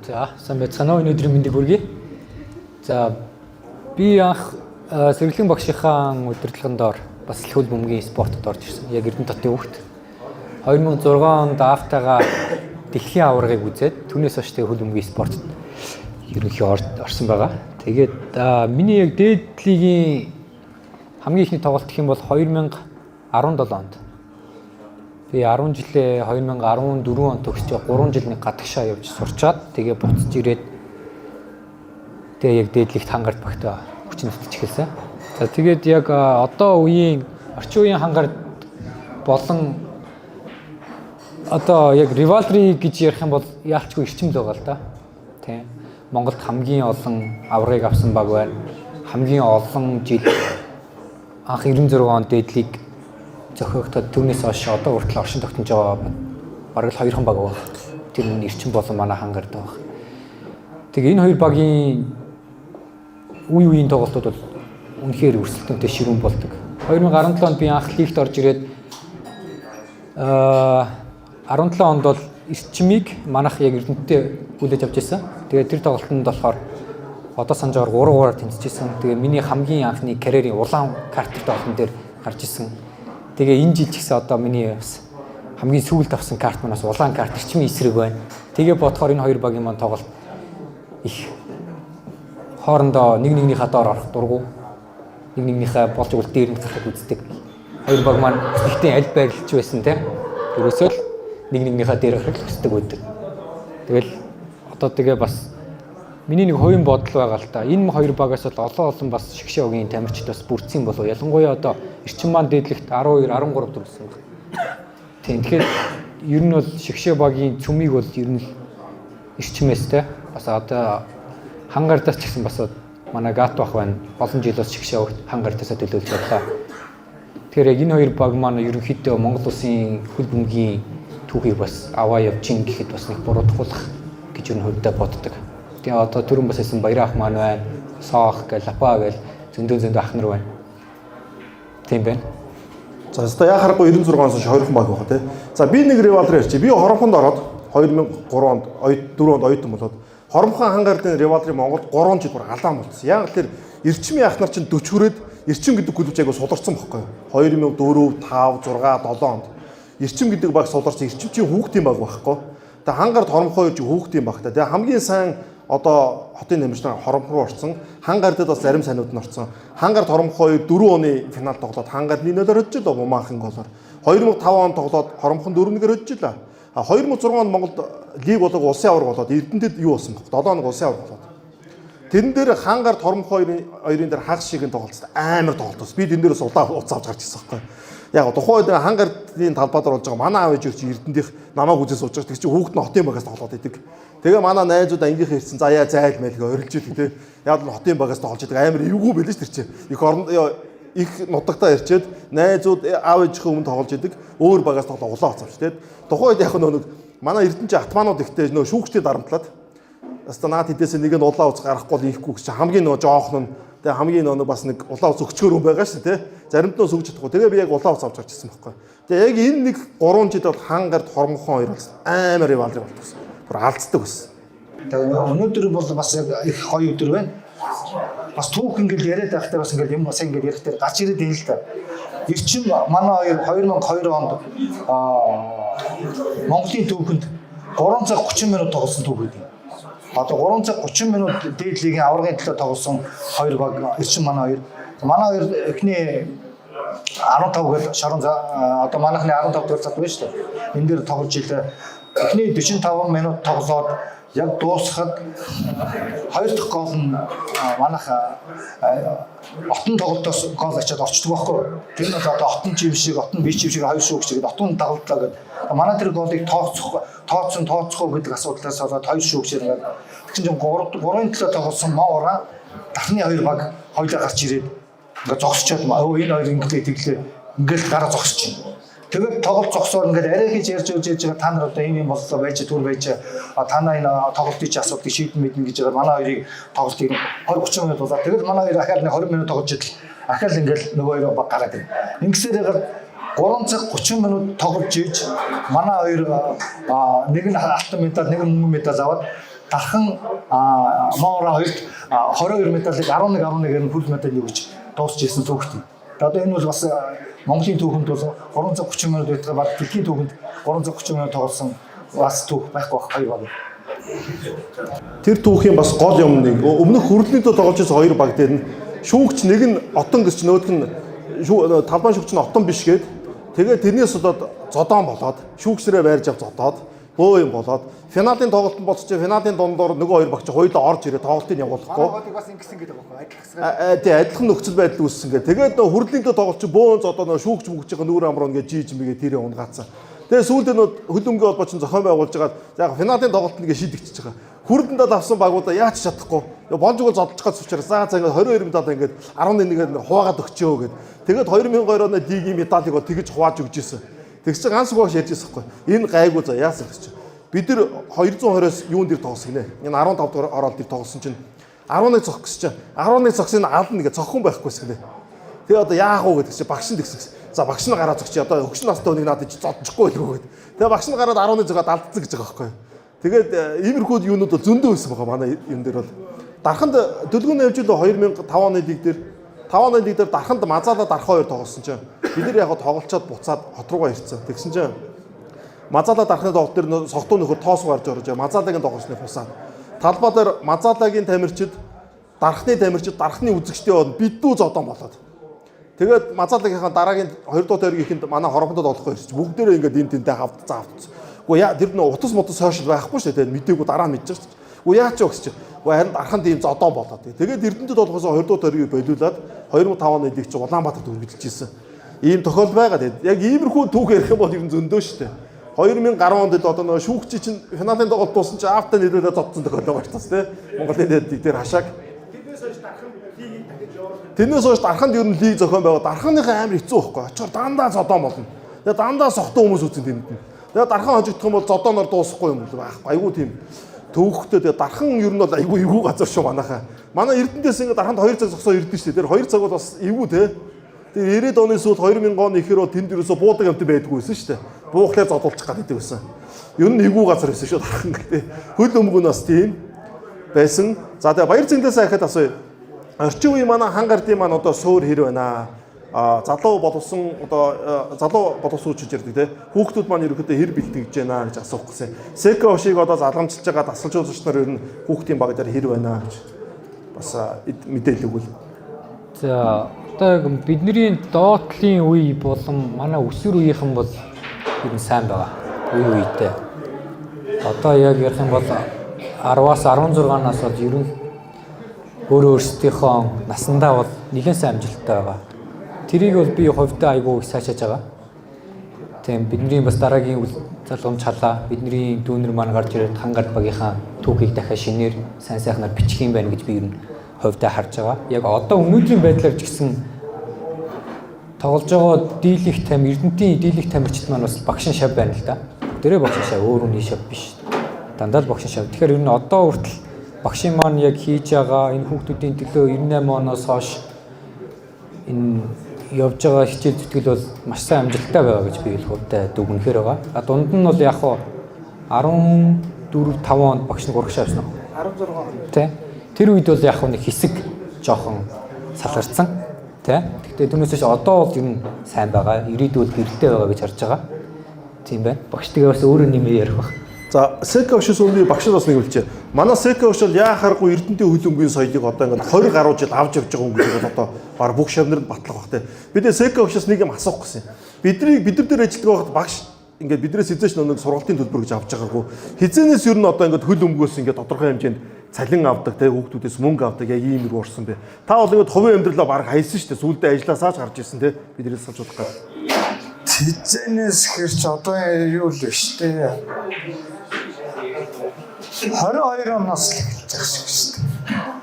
За, сайн байцгаана уу? Өнөөдрийн мэндийг хүргэе. За, би анх сэргэлэн багшийнхаа удирдлагын доор бас хөл бөмбөгийн спортод орж ирсэн. Яг Эрдэнэ хотын хүүхэд. 2006 онд аавтайгаа дэлхийн аваргыг үзээд түүнээс хойш тэгээ хөл бөмбөгийн спортод ерөнхий орсон байгаа. Тэгээд миний яг дээд лигийн хамгийн ихний тоглолт гэх юм бол 2017 онд. Би 10 жилээ 2014 онд төгсч 3 жил нэг гадагшаа явж сурчаад тэгээ буцаж ирээд тэгээ яг дээд лигт хангард багтаа хүчин нүтж эхэлсэн. За, тэгээд яг одоо үеийн орчин үеийн хангард болон одоо яг rivalry гэж ярих юм бол яалчгүй эрчим л байгаа л да. Тийм. Монголд хамгийн олон аваргыг авсан баг байна. Хамгийн олон жил анх 96 онд дээд лиг зохиогдоход түүнээс хойш одоо хүртэл оршин тогтнож байгаа бараг л хоёрхан баг байгаа. Тэр нь эрчим болон манай хангард байгаа. Тэгээ энэ хоёр багийн үе үеийн тоглолтууд бол үнэхээр өрсөлдөөнтэй ширүүн болдог. 2017 онд би анх лигт орж ирээд 17 онд бол эрчмийг манайх яг Эрдэнэттэй хүлээж авч ирсэн. Тэгээд тэр тоглолтод болохоор одоо санаж байгаа 3-3-аар тэнцэжсэн. Тэгээ миний хамгийн анхны карьерийн улаан карт тоглолтын дээр гарч исэн. Тэгээ энэ жил ч гэсэн одоо миний бас хамгийн сүүлд авсан карт манаас улаан карт эрчмийн эсрэг байна. Тэгээ бодохоор энэ хоёр багийн маань тоглолт их хоорондоо нэг нэгнийхээ доор орох дургу, нэг нэгнийхээ болж өгөл дээр нь гарахыг үздэг. Хоёр баг маань ихтэй аль байрлалч байсан те. Ерөөсөө л нэг нэгнийхээ дээр гарахыг хүсдэг байдаг. Тэгэл одоо тэгээ бас миний нэг хувийн бодол байгаа л та. Энэ хоёр багаас бол олон олон бас шигшээ огийн тамирчид бас бүрдсэн болов. Ялангуяа одоо эрчим маань дээдлэгт 12 13 дөрвсөн баг. Тийм, тэгэхээр ер нь бол шигшээ багийн цөмийг бол ер нь л эрчимээс те. Бас одоо хангардаас ч гэсэн бас манай Гат бах байна. Олон жил бас шигшээ огт хангартаасаа төлөөлж явлаа. Тэгэхээр яг энэ хоёр баг маань ерөнхийдөө Монгол улсын хөл бөмбөгийн түүхийг бас аваа явж гин гэхэд бас нэг буруудахулах гэж ер нь хувьдаа боддог. Тэгээ одоо түрүүн бас хэлсэн Баяр ах маань байна. Соох гэл Лапа гэл зөндөө ах нар байна. Тийм байна. За, өстой яа харахгүй 96 оноос хойш 20 баг байгаа тий. За, би нэг rivalry ярьчих. Би хоромхонд ороод 2003 онд 4 онд оюутан болоод хоромхон хангардын rivalry Монголд 3 жил бүр алаан болцсон. Яг л тэр эрчмийн ах нар чинь 40 хүрээд эрчим гэдэг клуб айгу суларсан бохгүй юу? 2004, 5, 6, 7 онд эрчим гэдэг баг суларсан. Эрчим чинь хүүхдийн баг байхгүй. Тэгээ хангард хоромхон хоёр чинь хүүхдийн баг та. Тэгээ хамгийн сайн одоо хотын нэмжлэн хоромх руу орсон. Хангардад бас зарим сайнууд нь орсон. Хангард хоромх хоёр 4 оны финал тоглоод хангард 1-0-оор хөжжлөө Мумаахан голоор. 2005 он тоглоод хоромхон 4-1-ээр хөжжлөө. А 2006 онд Монголд лиг болог улсын аварга болоод Эрдэнэтэд юу болсон бэ? 7 хоног улсын аварга болоод. Тэрэн дээр хангард хоромх хоёрын дээр хагас шигийн тоглолцсон. Амар тоглолт бас. Би тэн дээрээс улаан уц авч гарч ирсэн байхгүй. Яг тухайн үед хангардын талбай дээр болж байгаа манай аав ээж чи Эрдэнэтийнх намайг үзээ сууж байгаа. Тэг чи хүүхэд нь хотын багаас тоглоод идэг. Тэгээ манай найзууд ангийнхан ирсэн. За яа зайл майл гэ орилж идэг те. Яг л хотын багаас тоглож идэг. Амар эвгүй байлээ ш тэр чи. Их орон их нутагтаа ирчээд найзууд аав ээжийнхээ өмнө тоглож идэг. Өөр багаас тоглоо улаан уц авч те. Тухайн үед яг нэг манай Эрдэнэ чи атманууд ихтэй нөө шүүгчтэй дарамтлаад Хаста наад хэдээс нэг нь улаан уц гаргахгүй бол ийхгүй гэж хамгийн нөгөө жоохон нь тэгээ хамгийн нөгөө бас нэг улаан уц өгчгөр хүн байгаа шүү дээ. Заримд нь өсөж чадахгүй. Тэгээ би яг улаан уц авч гарч ирсэн байхгүй. Тэгээ яг энэ нэг 3 жил бол хангард хормхон хоёр болсон. Амар rivalry болтгосон. Бүр алддаг байсан. Тэгээ өнөөдөр бол бас яг их гоё өдөр байна. Бас түүх ингээл яриад байхдаа бас ингээл юм бас ингээл ярих дээр гарч ирээд байна л да. Эрчим манай хоёр 2002 онд Монголын түүхэнд 3 цаг 30 минут тоглосон түүх гэдэг. Одоо 3 цаг 30 минут дээд лигийн аваргын төлөө тоглосон хоёр баг эрчим манай хоёр. Манай хоёр эхний 15 гол шарун одоо манайхны 15 дугаар залуу байна шүү дээ. Энэ дээр тоглож илээ. Эхний 45 минут тоглоод яг дуусахад хоёр дахь гол нь манайх отон тоглолтоос гол ачаад орчдөг байхгүй. Тэр нь одоо отон чим шиг, отон би чим шиг хоёр шүүгч гээд отон дагалдлаа гэдэг. Манай тэр голыг тооцсон тооцохгүй гэдэг асуудлаас болоод хоёр шүүгчээр ингээд тэгсэн чинь 3-ын төлөө тоглосон Мовра дахны хоёр баг хоёлаа гарч ирээд ингээд зогсчоод өө энэ хоёр инглээ тэглээ ингээд гараа зогсож байна. Тэгээд тоглолт зогсоор ингээд арай хийж ярьж явж ярьж байгаа та нар одоо ийм юм боллоо байж түр байж та нар энэ тоглолтын чи асуудлыг шийдэн мэднэ гэж байгаа манай хоёрыг тоглолтыг 20 30 минут болоод тэгээд манай хоёр ахаал нэг 20 минут тоглож идэл ахаал ингээд нөгөө хоёр баг гараад ирнэ. Ингэсээр ягаад 3 цаг 30 минут тоглож ийж манай хоёр нэг нь алтан медаль нэг нь мөнгөн медаль аваад дархан Моора хоёрт 22 медалийг 11 11-ээр нь хөл медаль өгч дуусч ирсэн түүхтэй. Одоо энэ бол бас Монголын түүхэнд бол 3 цаг 30 минут байдаг баг дэлхийн түүхэнд 3 цаг 30 минут тоглосон бас түүх байхгүй байх хоёр баг. Тэр түүхийн бас гол юм нэг өмнөх хүрэлтний тоглож байсан хоёр баг дээр нь шүүгч нэг нь отон гэсэн чинь нөгөөх нь талбай шүүгч нь отон биш гээд тэгээд тэрнээс болоод зодоон болоод шүүгчрээ байрж ав зодоод бөө юм болоод финалын тоглолт нь болчих чинь финалын дундуур нөгөө хоёр багч хоёулаа орж ирээ тоглолтыг явуулахгүй. Манай бас ингэсэн гэдэг байхгүй адилхан. Тий, адилхан нөхцөл байдал үүссэн гэх. Тэгээд нөө хүрлийн дөө тоглолч бөөн зодоо нөө шүүгч мүгч байгаа нүүр амруу ингээ жийж мэгээ тэрээ унгаацсан. Тэгээд сүүлдээ нөө хөлбөмбөгийн холбоо чинь зохион байгуулж байгаа за яг финалын тоглолт нэгэ шийдэгдчихэж байгаа. Хүрэлэндээ давсан багуудаа яаж ч чадахгүй. Болж игэл зодолчих гэж учраас за за ингээ 22 медаль ингээд 11-ээр хуваагаад өгчөө гэд. Тэгээд 2002 оны лигийн медалийг бол тэгж хувааж өгч исэн. Тэгс чинь ганц багш ярьж байсан хгүй. Энэ гайгүй за яасан гэж чинь. Бид нар 220-оос юун дээр тоглосон гинэ. Энэ 15 дугаар оролт дээр тоглосон чинь 11 цох гэсэн чинь 11 цогсын ална гэж цоххон байхгүйсэн гинэ. Тэгээ одоо яах вэ гэдэг чинь багш нь тэгсэн. За багш нь гараад зогч одоо өгшин настай хүнийг надад чи зодчихгүй байлгүй гэд. Тэгээ багш нь гараад 11 зөгаад алдсан гэж байгаа байхгүй. Тэгээд иймэрхүү юунууд бол зөндөө байсан байгаа манай юм дээр бол. Дарханд дөлгөн явж илүү 2005 оны лиг дээр 5 оны лиг дээр дарханд мазаалаа дархан хоёр тоглосон чинь бид нар яг тоглолцоод буцаад хот руугаа ирсэн. Тэгсэн чинь Мазаалаа дархны тоглолт дээр согтуу нөхөр тоос гарч орж Мазаалагийн тоглолцны бусаад. Талбай дээр Мазаалагийн тамирчид дархны тамирчид дархны үзэгчдийн яваад бидүү зодон болоод. Тэгээд Мазаалагийнхаа дараагийн 2 дугаар тойргийн ихэнд манай хоромдод олохгүй ирсч бүгдээрээ ингээд энэ тэнтэй хавд заавд. Үгүй яа тэр нөө утас мутас сошиал байхгүй шүү дээ. Мдээгүй дараа нь мэдчих шүү дээ. Үгүй яа ч вэ гэсэн чи. Үгүй харин дархан тийм зодон болоод. Тэгээд Эрдэнэтэд болохоос 2 дугаар тойргийг болиулаад 2005 оны лиг чи Улаанбаатарт үргэлжилж ирсэн. Ийм тохиол байгаа. Тэгээд яг иймэрхүү түүх ярих юм бол ер нь зөндөө шүү дээ. 2010 онд л одоо нөгөө шүүгчийн чинь финалын тоглолт дууссан чинь аавтай нийлүүлээ зодсон тохиолдол байгаа шүү дээ. Монголын дэд дээр хашааг. Тэрнээс хойш дарханд ер нь лиг зохион байгаа. Дарханыхаа амар хэцүү байхгүй. Очоор дандаа зодоон болно. Тэгээ дандаа сохтон хүмүүс үзэн тэнд нь. Тэгээ дархан хожигдох юм бол зодооноор дуусахгүй юм бол байхгүй. Айгуу тийм төвхтэй. Тэгээ дархан ер нь бол айгуу эвгүй газар шүү манайхаа. Манай Эрдэнэтэс ингээ дарханд 2 цаг зогсоо ирдэ шүү дээ. Тэр 2 цаг бол бас эвгүй те. Тэр 90-ад оны сүүлд 2000 оны ихэр бол тэнд ерөөсө буудаг амт байдгүй байсан шүү дээ. Буухлаар зодуулчих гэдэг байсан. Ер нь эвгүй газар байсан шүү дархан гэдэг. Хөл өмгөн бас тийм байсан. За тэгээ баяр зэндээс ахад асууя. Орчин үеийн манай хан гардын маань одоо суур хэр байна? А залуу боловсон одоо залуу боловсруучж ярьдаг те. Хүүхдүүд маань ерөнхийдөө хэр бэлтгэж байна гэж асуух гэсэн. Секо шиг одоо залгамжилж байгаа дасгалжуулагч нар ер нь хүүхдийн баг дээр хэр байна гэж бас мэдээлэл өгвөл. За одоо яг бидний доотлын үе болон манай өсвөр үеийнхэн бол ер нь сайн байгаа. Үе үедээ. Одоо яг ярих юм бол 10-аас 16 нас бол ер нь өөрөө өөрсдийнхөө насандаа бол нэлээд сайн амжилттай байгаа. Тэрийг бол би хувьдаа айгүй их сайшааж байгаа. Тийм бидний бас дараагийн үйл залгамж халаа бидний дүүнер маань гарч ирээд хангард багийнхаа түүхийг дахиад шинээр сайн сайхнаар бичих юм байна гэж би ер нь хувьдаа харж байгаа. Яг одоо өнөөдрийн байдлаар ч гэсэн тоглож байгаа дийлэх там Эрдэнэтийн дийлэх тамирчид маань бас багшин шав байна л да. Дөрөө багшин шав өөр үний шав биш. Дандаа л багшин шав. Тэгэхээр ер нь одоо хүртэл багшин маань яг хийж байгаа энэ хүүхдүүдийн төлөө 98 оноос хойш энэ явж байгаа хичээл зүтгэл бол маш сайн амжилттай байгаа гэж би хувьдаа дүгнэхээр байгаа. А дунд нь бол яг хуу 14 5 онд багш нь урагшаа авсан уу? 16 он. Тэ. Тэр үед бол яг нэг хэсэг жоохон салгарцсан. Тэ. Гэхдээ түүнээс хойш одоо бол ер нь сайн байгаа. Ирээдүйд бол гэрэлтэй байгаа гэж харж байгаа. Тийм байна. Багш тэгээ бас өөрөө нэмээ ярих бах. За Секо багшаас өмнө багш бас нэг үлчээ. Манай Секо багш бол яа харахгүй Эрдэнэтийн хөл өмгийн соёлыг одоо ингээд 20 гаруй жил авч явж байгаа хүн гэж бол одоо баг бүх шавнарт батлах бах те. Бид Секо багшаас нэг юм асуух гэсэн. Бидний бид нар дээр ажилладаг байхад багш ингээд бидрээс хизээч нэг сургалтын төлбөр гэж авч байгаагүй. Хизээнээс ер нь одоо ингээд хөл өмгөөс ингээд тодорхой хэмжээнд цалин авдаг те хүүхдүүдээс мөнгө авдаг яг ийм юм орсон бэ. Та бол ингээд хувийн амьдралаа баг хайсан шүү дээ. Сүүлдээ ажилласаач гарч ирсэн те. Бидрээс салж болох гад. Хизээнээс хэрч одоо юу л биш дээ. 22 оноос л эхэлж байгаа шиг шүү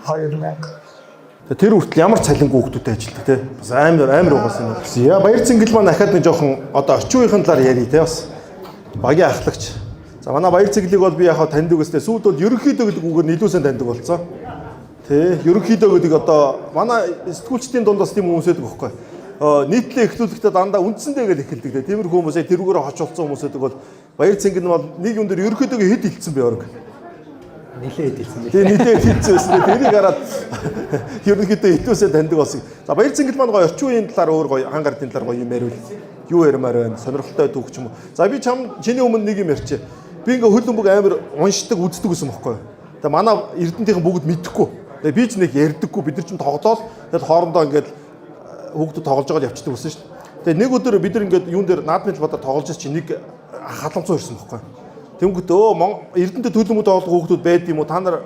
дээ. 2000. Тэр хүртэл ямар цалингүй хүүхдүүдтэй ажилладаг те. Бас амар амар угаасан юм. Яа Баяр Цэнгэл маань дахиад нэг жоохон одоо орчин үеийн талаар ярий те бас. Багийн ахлагч. За манай Баяр Цэнгэлийг бол би яг таньдаг өстэй. Сүүлд бол ерөнхийдөө гэдэг үгээр нь илүү сайн таньдаг болсон. Тэ ерөнхийдөө гэдэг одоо манай сэтгүүлчдийн дунд бас тийм хүмүүс байдаг байхгүй. Нийтлээ эхлүүлэхдээ дандаа үндсэндээ гэж эхэлдэг те. Тиймэрхүү хүмүүс яг тэрүүгээр хочолцсон хүмүүс байдаг бол Баяр Цэнгэл нь бол нэг юм дээр ерөнхийдөө хэд хилцсэн бэ орог. Нилээд хэлсэн Тэгээ нилээд хилцсэн байсан. Тэрийг хараад ерөнхийдөө хитүүсээ таньдаг болсон. За Баяр Цэнгэл маань гоё орчин үеийн талаар өөр гоё хан гардын талаар гоё юм яриул. Юу ярмаар байна? Сонирхолтой түүх ч юм уу. За би чам чиний өмнө нэг юм ярьчих. Би ингээ хөл бөмбөг амар уншдаг, үздэг гэсэн бохоггүй. Тэгээ манай эрдэнтийнхэн бүгд мэдэхгүй. Тэгээ би ч нэг ярьдаггүй. Бид нар чинь тоглоол тэгэл хоорондоо ингээд хүүхдүүд тоглож байгаа л явчихдаг байсан шүү дээ. Тэгээ нэг өдөр бид нар ингээд юун дээр наадмын талбайдаа тоглож чи нэг халамцуу ирсэн бохоггүй. Тэнгүүт өө Эрдэнэт төлөмөд тоглох хүүхдүүд байд юм уу? Та нар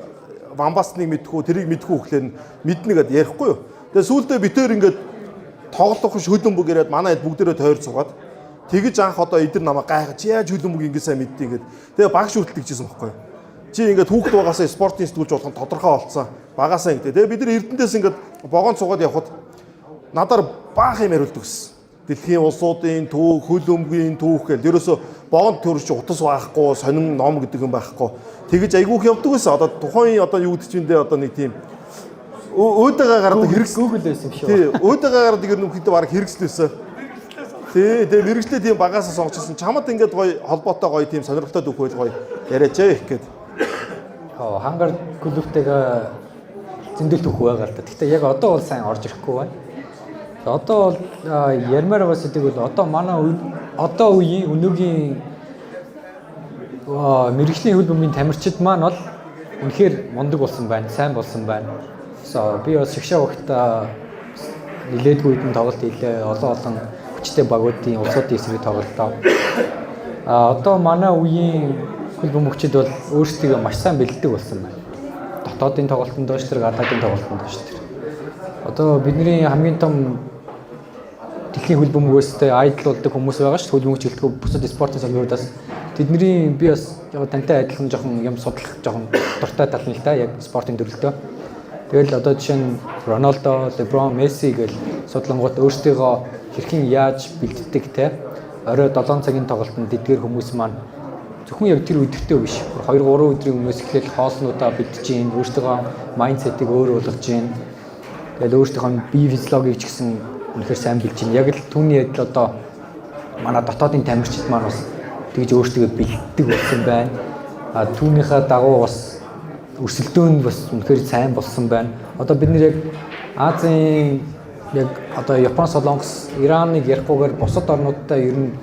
Вамбасныг мэдхүү, тэрийг мэдхүү гэхлээр нь мэднэ гэд ярихгүй юу. Тэгээ сүүлдээ битээр ингээд тоглох хөлбөмбөг яриад манай хэд бүгдээрээ тойр суугаад тэгэж анх одоо эдэр намайг гайхаж яаж хөлбөмбөг ингэ сайн мэддэг ингээд. Тэгээ багш хүртэл тэгжсэн бохоггүй юу. Чи ингээд хүүхд байгаасаа спортын сэтгүүлч болох нь тодорхой болцсон. Багасаа ингээд. Тэгээ бид нар Эрдэнэтэс ингээд вогоон суугаад явхад надаар баах юм яриулдаг гэсэн. Дэлхийн улсуудын түүх, хөл өмгийн түүх гэл ерөөсө богонд төрж утас байхгүй, сонин ном гэдэг юм байхгүй. Тэгэж айгүйх явдаг байсан. Одоо тухайн одоо юу гэдэг чинь дээ одоо нэг тийм өөдөөгөө гаргадаг хэрэгс Google байсан юм шиг. Тий, өөдөөгөө гаргадаг ер нь өхөдөө бараг хэрэгслээсэн. Тий, тэгээ мэрэгчлээ тийм багасаа сонгочихсон. Чамд ингээд гоё холбоотой гоё тийм сонирхолтой түүх байл гоё яриач ээ их гээд. Хангар клубтэйгээ зөндөл түүх байгаа л да. Гэхдээ яг одоо бол сайн орж ирэхгүй байна. Одоо бол ярмаар бас гэдэг бол одоо манай одоо үеийн өнөөгийн мэрэгжлийн хөл бөмбөгийн тамирчид маань бол үнэхээр мундаг болсон байна, сайн болсон байна. So би бас шигшээ багтаа нилээдгүй хэдэн тоглолт хийлээ. Олон олон хүчтэй багуудын улсуудын эсрэг тоглолтоо. Одоо манай үеийн хөл бөмбөгчд бол өөрсдийгөө маш сайн бэлддэг болсон байна. Дотоодын тоглолтод доош тэр, гадаадын тоглолтод доош тэр. Одоо бидний хамгийн том дэлхийн хөл бөмбөгөөстэй айдл болдог хүмүүс байгаа шүү дээ. Хөл бөмбөгч гэлтгүй бусад спортын салбаруудаас тэдний би бас яг тантай адилхан жоохон юм судлах жоохон дуртай тал нь л та яг спортын төрөлтөө. Тэгэл одоо жишээ нь Роналдо, Леброн, Месси гэл судлангууд өөрсдийгөө хэрхэн яаж бэлддэг те. Орой 7 цагийн тоглолтод эдгээр хүмүүс маань зөвхөн яг тэр өдөртөө биш. 2 3 өдрийн өмнөөс эхлээл хоолнуудаа бэлдэж гин, өөрсдийнхөө майндсетийг өөр болгож гин. Тэгэл өөрсдийнхөө бие физиологийг ч гэсэн үнэхээр сайн бэлдэж гин. Яг л түүний адил одоо манай дотоодын тамирчид маань бас тэгж өөрсдөө бэлддэг болсон байна. А түүнийхээ дагуу бас өрсөлдөөн нь бас үнэхээр сайн болсон байна. Одоо бид нэр яг Азийн яг одоо Япон, Солонгос, Ираныг ярихгүйгээр бусад орнуудтай ер нь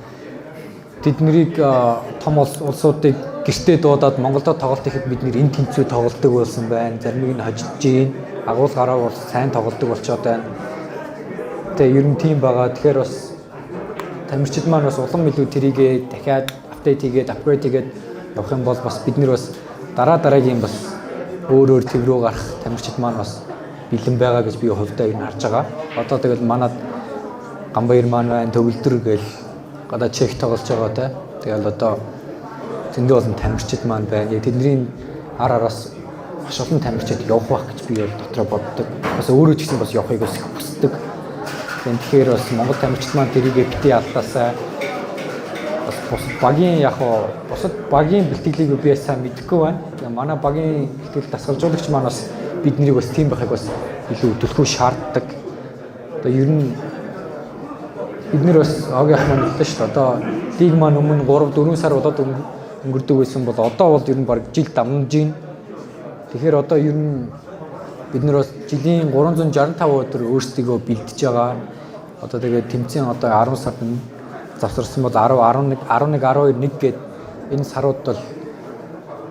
тэднийг том улсуудыг гэртээ дуудаад Монголдо тоглолт ихэд бид нэр энэ тэнцүү тоглолдог болсон байна. Заримыг нь хожиж гин, агуул гараа бол сайн тоглолдог болчоод байна. Тэгээ ер нь тийм байгаа. Тэгэхээр бас тамирчид маань бас улам илүү тэрийгээ дахиад update хийгээд, upgrade хийгээд явах юм бол бас бид нэр бас дараа дараагийн бас өөр өөр төв рүү гарах тамирчид маань бас бэлэн байгаа гэж би хувьдаа ер нь харж байгаа. Одоо тэгэл манад Гамбаяр маань байна, Төгөлдөр гээл гадаа чех тоглож байгаа те. Тэгэл одоо зөндөө олон тамирчид маань байна. Яг тэдний ар араас маш олон тамирчид явах байх гэж би бол дотроо боддог. Бас өөрөө ч гэсэн бас явахыг бас их хүсдэг. Тэгэхээр бас Монгол тамирчид маань тэрийгэ битгий алдаасай. Бас бусад багийн яг хоо бусад багийн бэлтгэлийг би сайн мэдэхгүй байна. Тэгээ манай багийн бэлтгэл дасгалжуулагч маань бас бид нарыг бас тийм байхыг бас илүү төлхөө шаарддаг. Одоо ер нь бид нар бас огийн ах маань хэллээ шүү дээ. Одоо лиг маань өмнө 3 4 сар болоод өнгөрдөг байсан бол одоо бол ер нь баг жил дамнаж байна. Тэгэхээр одоо ер нь бид нар бас жилийн 365 өдөр өөрсдийгөө бэлдэж байгаа. Одоо тэгээд тэмцээн одоо 10 сард завсарсан бол 10, 11, 11, 12, 1 гээд энэ сарууд бол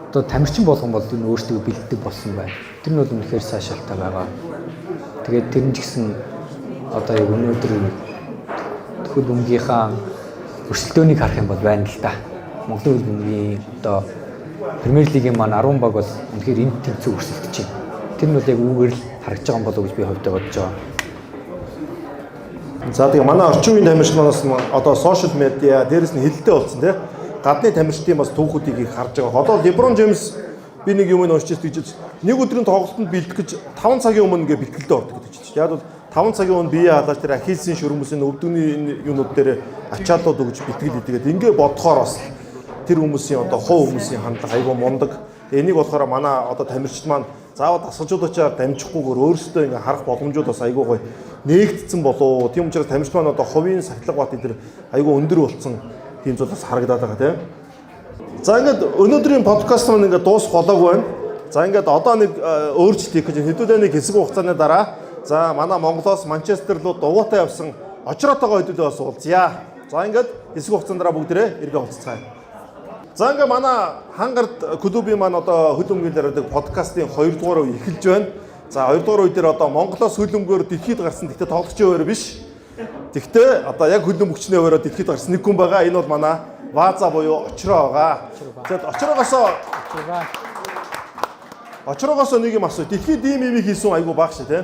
одоо тамирчин болгон бол энэ өөрсдийгөө бэлддэг болсон байна. Тэр нь бол үнэхээр сайшаалтай байгаа. Тэгээд тэр нь ч гэсэн одоо яг өнөөдөр хөл бөмбөгийнхаа өрсөлдөөнийг харах юм бол байна л да. Монголын хөл бөмбөгийн одоо Премьер лигийн маань 10 баг бол үнэхээр энд тэнцүү өрсөлдөж байна. Тэр нь бол яг үүгээр л харагдаж байгаа юм болов уу гэж би хувьдаа бодож байгаа. За тэгээ манай орчин үеийн тамирчин манаас одоо сошиал медиа дээрэс нь хилэлтэй болсон тий. Гадны тамирчдын бас түүхүүдийг их харж байгаа. Одоо LeBron James Би нэг юм уншиж тэгж нэг өдрийн тоглолтод бэлдэх гэж 5 цагийн өмнө ингээ бэлтгэлдээ ордог гэдэг чинь. Яг бол 5 цагийн өмнө бие халааж тэр ахиллесийн шөрмөсийн өвдөгний энэ юунууд дээр ачааллууд өгж бэлтгэл хийдэг. Ингээ бодохоор бас тэр хүмүүсийн одоо хувь хүмүүсийн хандлага айгүй мундаг. Энийг болохоор манай одоо тамирчид маань заавал дасгалжуулагчаар дамжихгүйгээр өөрсдөө ингээ харах боломжууд бас айгүй гоё нээгдсэн болов. Тийм учраас тамирчид маань одоо хувийн сахилга бат энэ айгүй өндөр болсон тийм зүйл бас харагдаад байгаа тийм. За ингээд өнөөдрийн подкаст маань ингээд дуусах болоогүй байна. За ингээд одоо нэг өөрчлөлт хийх гэж хэдүүлээ нэг хэсэг хугацааны дараа за манай Монголоос Манчестер руу дугуйтай явсан очротойгоо хэдүүлээ бас уулзъя. За ингээд хэсэг хугацааны дараа бүгдээрээ эргээ уулзцгаая. За ингээ манай хангард клубын маань одоо хөл өмгийн дээр байдаг подкастын 2 дугаар үе эхэлж байна. За 2 дугаар үе дээр одоо Монголоос хөл өмгөөр дэлхийд гарсан гэхдээ тоглогчийн хуваарь биш. Гэхдээ одоо яг хөл өмгчний хуваараа дэлхийд гарсан нэг хүн байгаа. Энэ бол манай Ваза буюу Очроо байгаа. Тэгээд Очроогоосоо нэг юм асуу. Дэлхийд ийм юм хийсэн айгу бага шээ тий.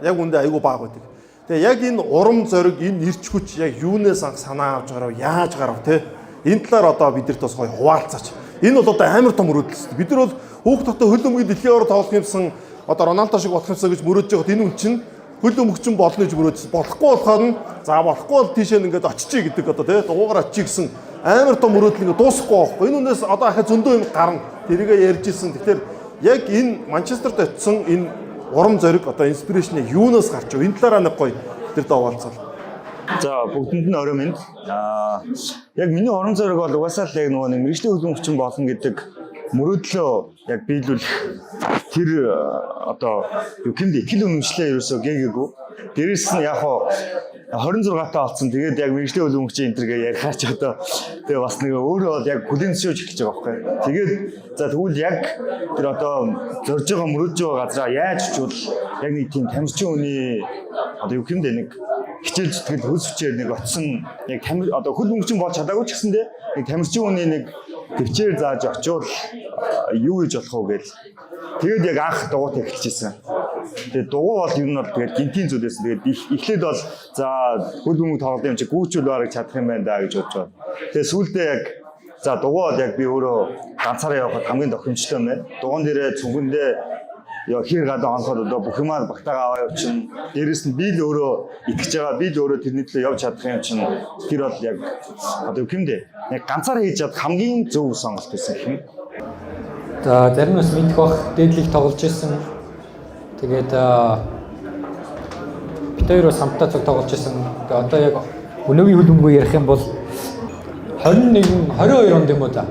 Яг үндэ айгу бага байдаг. Тэгээ яг энэ урам зориг, энэ ирч хүч яг юунаас анх санаа авч гарав, яаж гарав тий. Энэ талаар одоо бидэрт бас гоё хуваалцаач. Энэ бол одоо амар том мөрөөдөл. Бид нар бол хүүхд тогтоо хөл өмгийн дэлхийн аварга тоглох юмсан одоо Роналдо шиг болох юмсан гэж мөрөөдж байхад энэ үн чинь хөл өмгчин болно гэж мөрөөдсөн. Болохгүй болохоор нь за болохгүй бол тийшээ ингээд очичий гэдэг одоо тий дугуугаар очичий гэсэн амар том мөрөөдөл ингээд дуусахгүй байхгүй. Энэ үнээс одоо ахаа зөндөө юм гарна. Тэрийгэ ярьж исэн. Тэгэхээр яг энэ Манчестерт очисон энэ урам зориг одоо inspiration юунаас гарч вэ? Энэ талаараа нэг гоё тэр дэ хуваалцвал. За бүгдэнд нь орой минь. Аа яг миний урам зориг бол угаасаа л яг нөгөө нэг мэргэжлийн хөлбөмбөгчин болно гэдэг мөрөөдлөө яг биелүүлэх тэр одоо юу гэмд итгэл үнэмшлээ ерөөсөө гээгээгүй. Дээрээс нь яг хуу 26 таа болсон. Тэгээд яг мэргэжлийн хөлбөмбөгчийн энэ төргээ ярихаар ч одоо тэгээ бас нэг өөрөө бол яг хүлээн зөвшөөрч эхэлж байгаа байхгүй. Тэгээд за тэгвэл яг тэр одоо зорж байгаа мөрөөдж байгаа газараа яаж очивол яг нэг тийм тамирчин хүний одоо юу гэмдэ нэг хичээл зүтгэл хөлс хүчээр нэг очсон яг тамир одоо хөл бөмбөгчин болж чадаагүй ч гэсэндээ нэг тамирчин хүний нэг төвчээр зааж очивол юу хийж болох вэ гээл. Тэгээд яг анх дугуйтай эхэлж ирсэн. Тэгээд дугуй бол ер нь бол тэгээд гинтийн зүйл байсан. Тэгээд эхлээд бол за хөл бөмбөг тоглолт юм чи гүүчүүл бараг чадах юм байна да гэж бодож байгаа. Тэгээд сүүлдээ яг за дугуй бол яг би өөрөө ганцаараа явахад хамгийн тохиромжтой юм байна. Дугуйн дээрээ цүнхэндээ яа хэр гадаа оноход одоо бүх юмаа багтаагаа аваа явчихна. Дээрээс нь би л өөрөө итгэж байгаа, би л өөрөө тэрний төлөө явж чадах юм чинь тэр бол яг одоо юу гэмдэ яг ганцаараа хийж чадах хамгийн зөв сонголт байсан гэх юм. За зарим нь бас мэдэх бах дээдлийг тоглож исэн. Тэгээд бид хоёр бас хамтдаа цуг тоглож исэн. Тэгээд одоо яг өнөөгийн хөлбөмбөгөө ярих юм бол 21 22 онд юм уу да.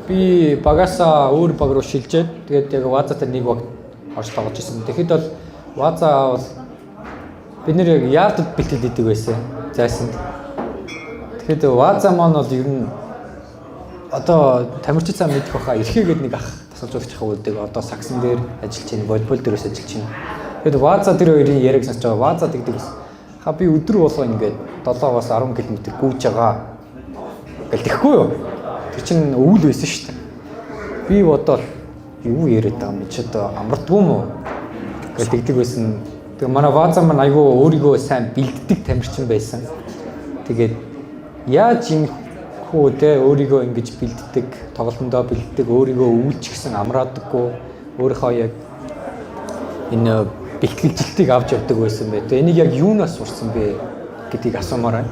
Би багасаа өөр баг руу шилжээд тэгээд яг Вазатай нэг баг орж тоглож исэн. Тэгэхэд бол Ваза бол бид нэр яг яардад бэлтгэл хийдэг байсан. Зайсанд. Тэгэхэд Ваза маань бол ер нь одоо тамирчид сайн мэдэх баха эрхээгээд нэг ах тасалжуулагч ах үүдэг. Одоо саксан дээр ажиллаж байна, волейбол дээрээс ажиллаж байна. Тэгэхэд Ваза тэр хоёрын яриаг сонсож байгаа. Ваза тэгдэг гэсэн. Ха би өдөр болго ингээд 7-оос 10 км гүйж байгаа. Гэл тэхгүй юу? Тэр чинь өвөл байсан шүү дээ. Би бодоол юу яриад байгаа юм чи одоо амардгүй юм уу? Гэл тэгдэг байсан. Тэгээ манай Ваза маань айгүй өөрийгөө сайн бэлддэг тамирчин байсан. Тэгээд яаж энэ хүү те өөрийгөө ингэж бэлддэг, тоглолтондоо бэлддэг, өөрийгөө өвөлж гисэн амраадаггүй, өөрийнхөө яг энэ бэлтгэлжилтийг авч явдаг байсан бай. Тэгээ энийг яг юунаас сурсан бэ гэдгийг асуумаар байна.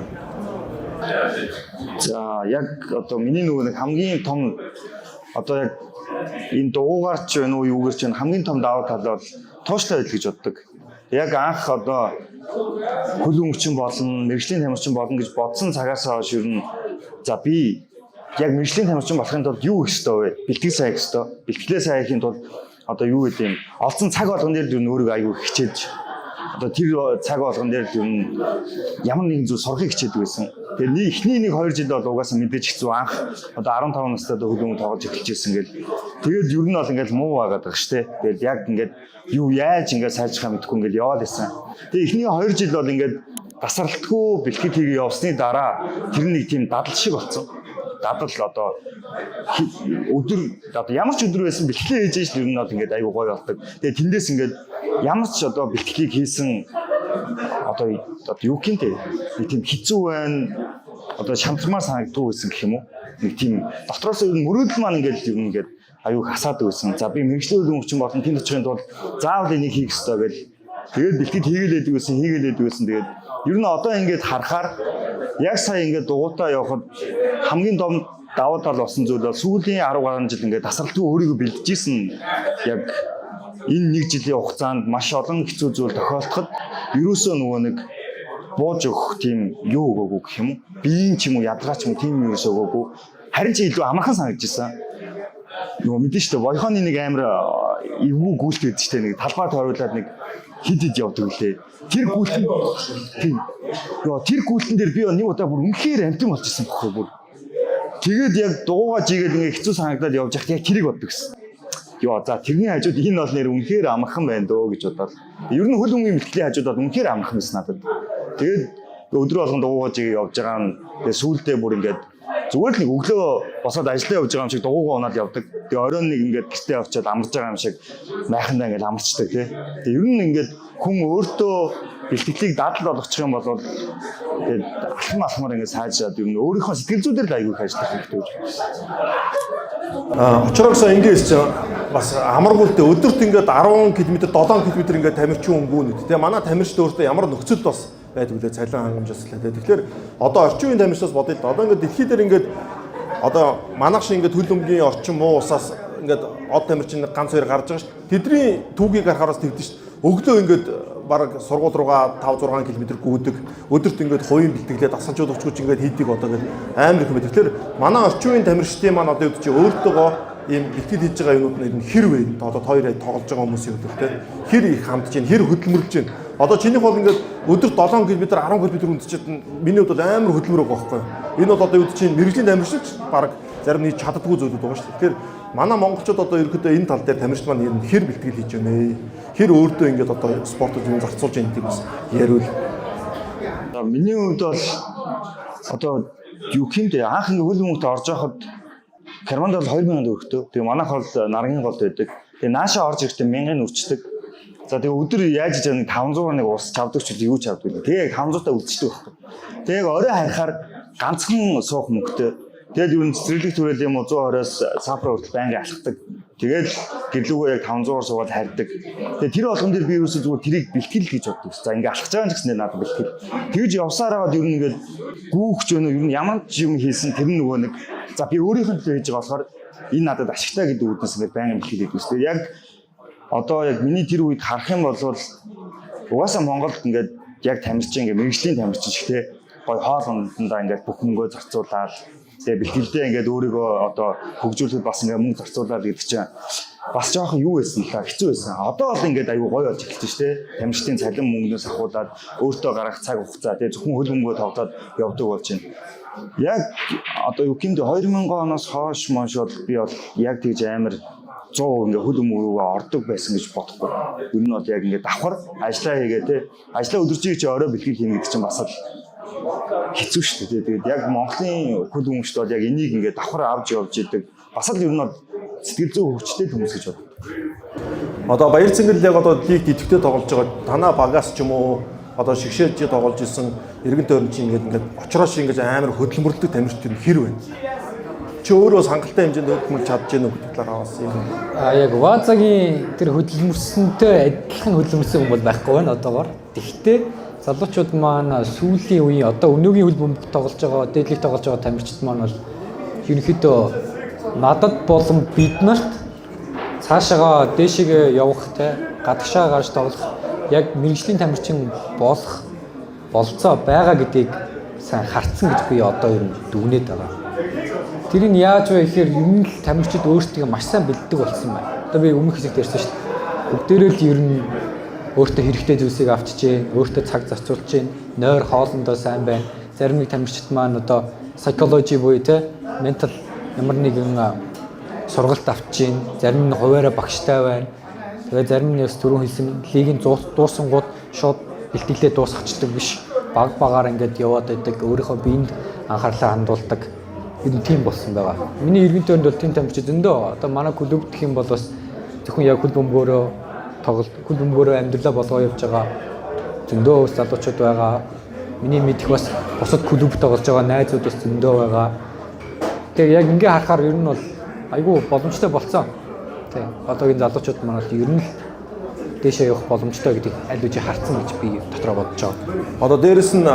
За яг одоо миний нөгөө нэг хамгийн том одоо яг энэ дугуугаар ч байна уу юугаар ч байна хамгийн том давуу тал бол тууштай байдал гэж боддог. Яг анх одоо хөл өмгчин болно, мэргэжлийн тамирчин болно гэж бодсон цагаас хойш ер нь за би яг мэргэжлийн тамирчин болохын тулд юу хийх ёстой вэ? Бэлтгэл сайн хийх ёстой. Бэлтгэлээ сайн хийхин тулд одоо юу гэдэг юм? Олцсон цаг болгон дээр л ер нь өөрийгөө аягүй хичээж одоо тэр цаг болгон дээр л ер нь ямар нэгэн зүйл сурахыг хичээдэг байсан. Тэгээ нэг эхний нэг 2 жил бол угаасаа мэдээж хэцүү анх одоо 15 настай хөлбөмбөг тоглож эхэлж ирсэн гэл. Тэгээд ер нь бол ингээл муу байгаад байгаа шүү дээ. Тэгэл яг ингээд юу яаж ингээд сайжрахаа мэдэхгүй ингээд яваал байсан. Тэгээ эхний 2 жил бол ингээд тасралтгүй бэлтгэл хийгээ явсны дараа тэр нэг тийм дадал шиг болсон. Дадал одоо өдөр одоо ямар ч өдөр байсан бэлтгэлээ хийж ш ер нь бол ингээд айгуу гоё болдог. Тэгээ тэндээс ингээд ямар ч одоо бэлтгэлийг хийсэн одоо юу гинтэй нэг тийм хэцүү байна. Одоо шантармаар санагддаг байсан гэх юм уу? Нэг тийм дотроос ер нь мөрөөдөл маань ингээд ер нь ингээд аюу хасаадаг байсан. За би мэргэжлийн хөлбөмбөгчин болон тэнд очихын тулд заавал энийг хийх ёстой гэл. Тэгээд бэлтгэл хийгэлээд байсан, хийгэлээд байсан. Тэгээд ер нь одоо ингээд харахаар яг сая ингээд дугуйтаа явхад хамгийн том давуу тал болсон зүйл бол сүүлийн 10 гаруй жил ингээд тасралтгүй өөрийгөө бэлтжижсэн яг энэ нэг жилийн хугацаанд маш олон хэцүү зүйл тохиолдоход ерөөсөө нөгөө нэг бууж өгөх тийм юу өгөөгүй гэх юм уу? Биеийн ч юм уу ядаргаа ч юм уу тийм ерөөсөө өгөөгүй. Харин ч илүү амархан санагдчихсан. Нөгөө мэдэн шүү дээ. Бойхооны нэг амар эвгүй гүйлт гэдэг чинь нэг талбай тойруулаад нэг хид хид явдаг лээ. Тэр гүйлт тийм. Йоо тэр гүйлтэн дээр би нэг удаа бүр үнэхээр амтан болчихсон бохоо бүр. Тэгээд яг дугуугаа жигээд ингээ хэцүү санагдаад явж байхад яг тэрийг боддог гэсэн. Йоо за тэрний хажууд энэ бол нэр үнэхээр амархан байна дөө гэж бодоод. Ер нь хөл өмгийн бэлтгэлийн хажууд бол үнэхээр амархан байсан надад. Тэгээд өдрө болгон дугуугаа жигээ явж байгаа нь тэгээд сүүлдээ бүр ингээд зүгээр л нэг өглөө босоод ажиллаа явж байгаа юм шиг дугуугаа унаад явдаг. Тэгээ оройн нэг ингээд гэртээ очиод амарч байгаа юм шиг майхандаа ингээд амарчдаг тий. Тэгээ ер нь ингээд хүн өөртөө бэлтгэлийг дадал болгочих юм бол тэгээд алхам алхмаар ингээд сайжраад ер нь өөрийнхөө сэтгэл зүйдэр л аягүй их ажиллах хэрэгтэй гэж байна. Очроогсоо ингээс чинь бас амаргүй л дээ өдөрт ингээд 10 км 7 км ингээд тамирчин өнгүүнэд тий манай тамирчид өөртөө ямар нөхцөл бас байдаг үлээ цалин хангамж бас лээ. Тэгэхээр одоо орчин үеийн тамирчдаас бодъё л да. Одоо ингээд дэлхий дээр ингээд одоо манайх шиг ингээд хөл өмгийн орчин муу усаас ингээд од тамирчин ганц хоёр гарч байгаа шүү дээ. Тэдний түүхийг харахаар бас тэгдэж шүү дээ. Өглөө ингээд бараг сургууль руугаа 5 6 км гүйдэг. Өдөрт ингээд хувийн бэлтгэлээ дасгалжууд өчгөж ингээд хийдэг одоо ингээд амар их юм. Тэгэхээр манай орчин үеийн тамирчдын маань одоо юу гэж өөртөөгөө ийм бэлтгэл хийж байгаа юмнууд нь хэр вэ? Одоо хоёр тоглож байгаа хүмүүсийн хувьд те хэр их хандж байна, хэр хөдөлмөрлөж байна. Одоо чинийх бол ингээд өдөрт 7 км 10 км үндчихэд миний хувьд бол амар хөдөлмөр байгаа байхгүй юу? Энэ бол одоо юу гэж чинь мэрэгжлийн тамирчид баг зарим нэг чаддаггүй зүйлүүд байгаа шүү дээ. Тэгэхээр манай монголчууд одоо ерөнхийдөө энэ тал дээр тамирчид маань ер нь хэр бэлтгэл хийж байна вэ? Хэр өөртөө ингээд одоо спортод юм зарцуулж байна гэдгийг бас яриул. За миний хувьд бол одоо юу гэмдэ анх ингээ хөл бөмбөгт орж байхад Германд бол 2000 төгрөгтэй. Тэгээ манайх бол наргийн голд байдаг. Тэгээ нааша орж ирэхдээ 1000-ыг үрчдэг. За тэгээ өдөр яаж хийж байгаа нэг 500-аар нэг ус чавдаг ч юу чавдаг вэ. Тэгээ яг 500-таа үлдчихдэг байхгүй. Тэгээ яг орой харихаар ганцхан суух мөнгөтэй. Тэгээд ер нь цэцэрлэг төрөл юм уу 120-оос сапра хүртэл байнгын алхдаг. Тэгээд гэрлүүгөө яг 500-аар суугаад харьдаг. Тэгээд тэр болгон дээр би ерөөсөө зүгээр тэрийг бэлтгэл гэж боддог. За ингээ алхаж байгаа юм ч гэсэн надад бэлтгэл. Тэгж явсаар аваад ер нь ингээд гүүхч өнөө ер нь ямар ч юм хийсэн тэр нь нөгөө нэг за би өөрийнх нь төлөө хийж байгаа болохоор энэ надад ашигтай гэдэг үүднээс ингээд байнгын бэлтгэл хийдэг. Тэгээд яг одоо яг миний тэр үед харах юм бол угаасаа Монголд ингээд яг тамирчин ингээд мэрэгжлийн тамирчин шиг те гой хоол ундандаа ингээд бүх мөнгөө зарцуулаад тэгээ бэлтгэлдээ ингээд өөрийгөө одоо хөгжүүлэхэд бас ингээд мөнгө зарцуулаад гэдэг чинь бас жоохон юу байсан л та хэцүү байсан. Одоо бол ингээд аюу гоё болж эхэлж шээ. Тамирчдын цалин мөнгнөөс ахуулаад өөртөө гаргах цаг хугацаа тэгээ зөвхөн хөл бөмбөгөө тоглоод явдаг болж байна. Яг одоо юу гэмдэ 2000 оноос хойш монш бол би бол яг тэгж амар 100% ингээ хөл бөмбөг рүүгээ ордог байсан гэж бодохгүй. Ер нь бол яг ингээ давхар ажиллаа хийгээ те. Ажлаа өдөржин чи орой бэлтгэл хийнэ гэдэг чинь бас л хэцүү шүү дээ. Тэгээд яг Монголын хөл бөмбөгчд бол яг энийг ингээ давхар авч явж идэг. Бас л ер нь бол сэтгэл зүй хөгжтэй хүмүүс гэж боддог. Одоо Баяр Цэнгэл яг одоо лигт идэвхтэй тоглож байгаа танаа багаас ч юм уу одоо шигшээж тоглож исэн эргэн тойрон чинь ингээд ингээд очроос ингэж амар хөдөлмөрлөдөг тамирчид нь хэр вэ? Чи өөрөө хангалттай хэмжээнд хөдөлмөрлөж чадж гэнэ үү гэдэг талаар бас юм. А яг Вазагийн тэр хөдөлмөрсөнтэй адилхан хөдөлмөрсөн хүн бол байхгүй байна одоогоор. Тэгэхдээ залуучууд маань сүүлийн үеийн одоо өнөөгийн хөл бөмбөг тоглож байгаа, дээдлэг тоглож байгаа тамирчид маань бол ерөнхийдөө надад болон биднэрт цаашаага дээшээгээ явах те гадагшаа гарч тоглох яг мэрэгжлийн тамирчин болох болцоо байгаа гэдгийг сайн харцсан гэж би одоо ер нь дүгнээд байгаа. Тэр нь яаж вэ гэхээр ер нь л тамирчид өөрсдөө маш сайн бэлддэг болсон байна. Одоо би өмнөх хэсэгт ярьсан шүү дээ. Бүгдээрээ л ер нь өөртөө хэрэгтэй зүйлсийг авчиж гин, өөртөө цаг зарцуулж гин, нойр хоолндоо сайн байна. Зарим нэг тамирчид маань одоо psychology буюу те ментал ямар нэгэн сургалт авч гин, зарим нь хуваараа багштай байна. Тэгээ зарим нь бас түрүүн хэлсэн лигийн дуусангууд шууд бэлтгэлээ дуусгачихдаг биш. Баг багаар ингээд яваад байдаг. Өөрийнхөө биед анхаарлаа хандуулдаг. Ер нь тийм болсон байгаа. Миний эргэн тойронд бол тийм тамирчид зөндөө. Одоо манай клуб гэх юм бол бас зөвхөн яг хөл бөмбөгөөрөө тоглолт, хөл бөмбөгөөрөө амьдралаа болгоо явж байгаа зөндөө залуучууд байгаа. Миний мэдих бас бусад клуб тоглож байгаа найзууд бас зөндөө байгаа. Тэгээ яг ингээ харахаар ер нь бол Айгүй боломжтой болцсон. Тийм. Одоогийн залуучууд маань бол ер нь л дээшээ явах боломжтой гэдгийг аль хэдийн харцсан гэж би дотроо бодож байгаа. Одоо дээрэс нь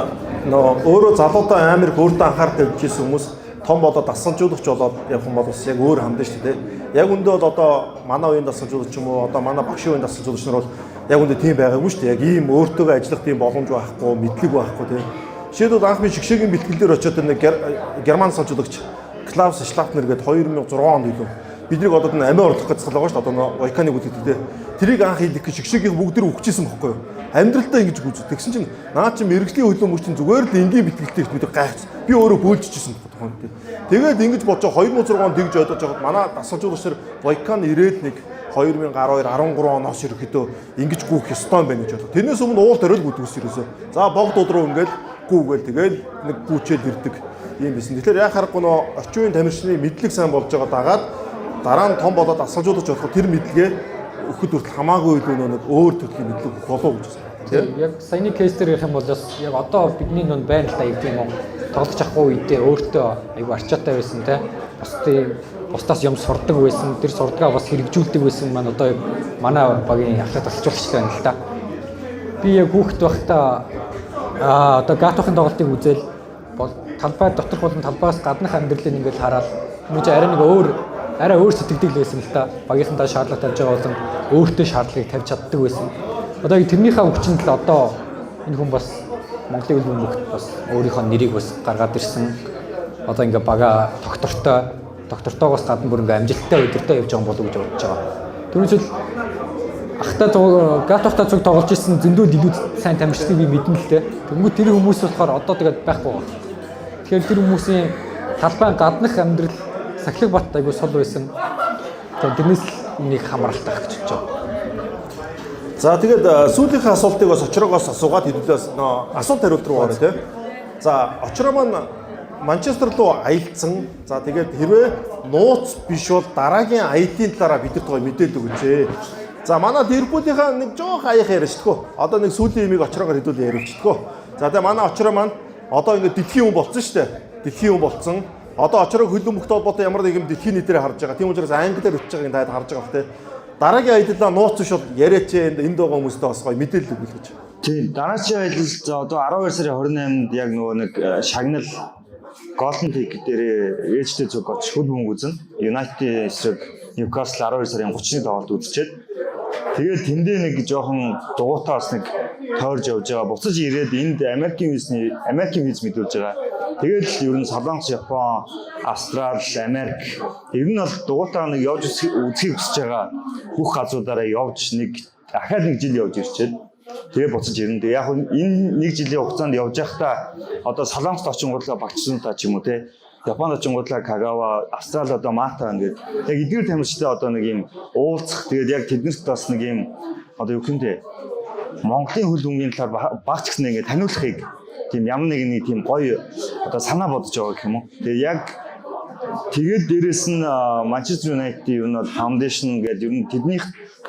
нөө өөрөө залуудаа амар их өөртөө анхаарал тавьж ирсэн хүмүүс том болоод дасгалжуулагч болоод явах юм бол бас яг өөр хандна шүү дээ. Яг үндэ бол одоо манай үеийн дасгалжуулагч юм уу, одоо манай багшийн үеийн дасгалжуулагч нар бол яг үндэ тийм байгаагүй шүү дээ. Яг ийм өөртөөгөө ажиллах тийм боломж байхгүй, мэдлэг байхгүй тийм. Жишээлбэл анх би шигшээгийн бэлтгэл дээр очиод нэг герман дасгалжуулагч Клаус Шлафнер гэдэг 2006 онд илүү биднийг одоо энэ амиа орлох гэж цалгаа шүү дээ. Одоо нөө Вайканыг үлддэг те. Тэрийг анх хийх гэж шигшээгийн бүгд тэр үхчихсэн бохгүй юу? Амьдралдаа ингэж гүйж. Тэгсэн чинь наа чи мэрэгжлийн хөдөлмөр чинь зүгээр л энгийн бэлтгэлтэй гэж бид гайхаж. Би өөрөө бөөлжчихсэн бохгүй тухайн үед. Тэгээд ингэж бодож 2006 онд тэгж ойлгож байхад манай дасгалжуулагч нар Вайкан ирээд нэг 2012 13 оноос ерөөхдөө ингэж гүйх ёстой юм байна гэж бодлоо. Тэрнээс өмнө уул дөрөл гүйдгээс ерөөсөө. За богд руу ингээл гүүгээл тэгэл нэг гүүчээл ирдэг юм байсан. Тэгэхээр яа харахгүй нөө орчин үеийн тамирчны мэдлэг сайн болж байгаа дагаад дараа нь том болоод асгалжуулагч болоход тэр мэдлэгээ өгөхөд хүртэл хамаагүй илүү нэг өөр төрлийн мэдлэг өгөх болов уу гэж байна. Тийм. Яг саяны кейс дээр ярих юм бол бас яг одоо бидний нүнд байна л да гэдэг юм уу. Тоглож авахгүй үедээ өөртөө айгүй арчаатай байсан те. Бусдын бусдаас юм сурдаг байсан. Тэр сурдгаа бас хэрэгжүүлдэг байсан маань одоо манай багийн ахлах дасгалжуулагч байна л да. Би яг хүүхэд байхдаа одоо гатухын тоглолтыг үзэл бол талбай доторх болон талбайгаас гаднах амьдралыг ингээл хараад нүг арай нэг өөр арай өөр сэтгэдэг л байсан л та. Багийнхантаа шаардлага тавьж байгаа болон өөртөө шаардлагыг тавьж чаддаг байсан. Одоо яг тэрнийхээ хүчинд л одоо энэ хүн бас Монголын үйл бөмбөгт бас өөрийнхөө нэрийг бас гаргаад ирсэн. Одоо ингээ бага доктортой доктортоогоос гадна бүр ингээ амжилттай өдөртөө явж байгаа болов уу гэж бодож байгаа. Түүнээс ахтай гатахтай цуг тоглож исэн зөндөө илүү сайн тамирчдыг би мэднэ л дээ. Тэнгүү тэр хүмүүс болохоор одоо тэгээд байхгүй байгаа. Тэгэхээр тэр хүмүүсийн талбай гаднах амьдрал сахилах бат айгуу сул байсан. Тэгээд тэрнээс л энийг хамааралтай гэж бодож байгаа. За тэгээд сүүлийнхээ асуултыг бас Очроогоос асуугаад хэдүүлээс нөө асуулт хариулт руу орё тий. За Очроо маань Манчестер руу аялцсан. За тэгээд хэрвээ нууц биш бол дараагийн аяллаа талаараа бидэрт гоё мэдээлэл өгөөч. За манай Ливерпулийнхаа нэг жоох аях яриачдгөө. Одоо нэг сүүлийн имийг Очроогоор хэдүүлээ яриулчихдгөө. За тэгээд манай Очроо маань одоо ингээд дэлхийн хүн болцсон шүү дээ. Дэлхийн хүн болцсон. Одоо Очроог хөлбөмбөгтэй холбоотой ямар нэг юм дэлхийн нийтээр харж байгаа. Тийм учраас англиар өчөж байгааг таад харж байгаа бох тий. Дараагийн аяллаа нууц биш бол яриач энд байгаа хүмүүстээ бас гоё мэдээлэл өгөх гэж. Тийм. Дараагийн аялал за одоо 12 сарын 28-нд яг нөгөө нэг шагнал Golden Ticket дээр ээжтэй зүг очиж хөл бөмбөг үзнэ. United эсрэг Newcastle 12 сарын 30-ны тоглолт үзчихэд тэгээд тэндээ нэг жоохон дугуйтаа бас нэг тойрж явж байгаа. Буцаж ирээд энд Америкийн визний Америкийн виз мэдүүлж байгаа. Тэгээд л ер нь Солонгос, Япон, Австрали, Америк ер нь бол дугуйтаа нэг явж үзхийг хүсэж байгаа бүх газруудаараа явж нэг дахиад нэг жил явж ирчээд тэгээ буцаж ирнэ. Тэгээ яг энэ нэг жилийн хугацаанд явж байхдаа одоо Солонгост очингуудлаа Багчсанта ч юм уу те Японд очингуудлаа Кагава, Австрали одоо Мата ингээд яг эдгээр тамирчтай одоо нэг юм уулзах тэгээд яг тэднэрт бас нэг юм одоо юу гэмтэй Монголын хөл бөмбөгийн талаар баг ч гэсэн ингээд таниулахыг тийм ямар нэг нэг тийм гоё одоо санаа бодож байгаа гэх юм уу. Тэгээд яг тэгээд дээрэс нь Manchester United-ийн ер нь бол Foundation гэдэг ер нь тэднийх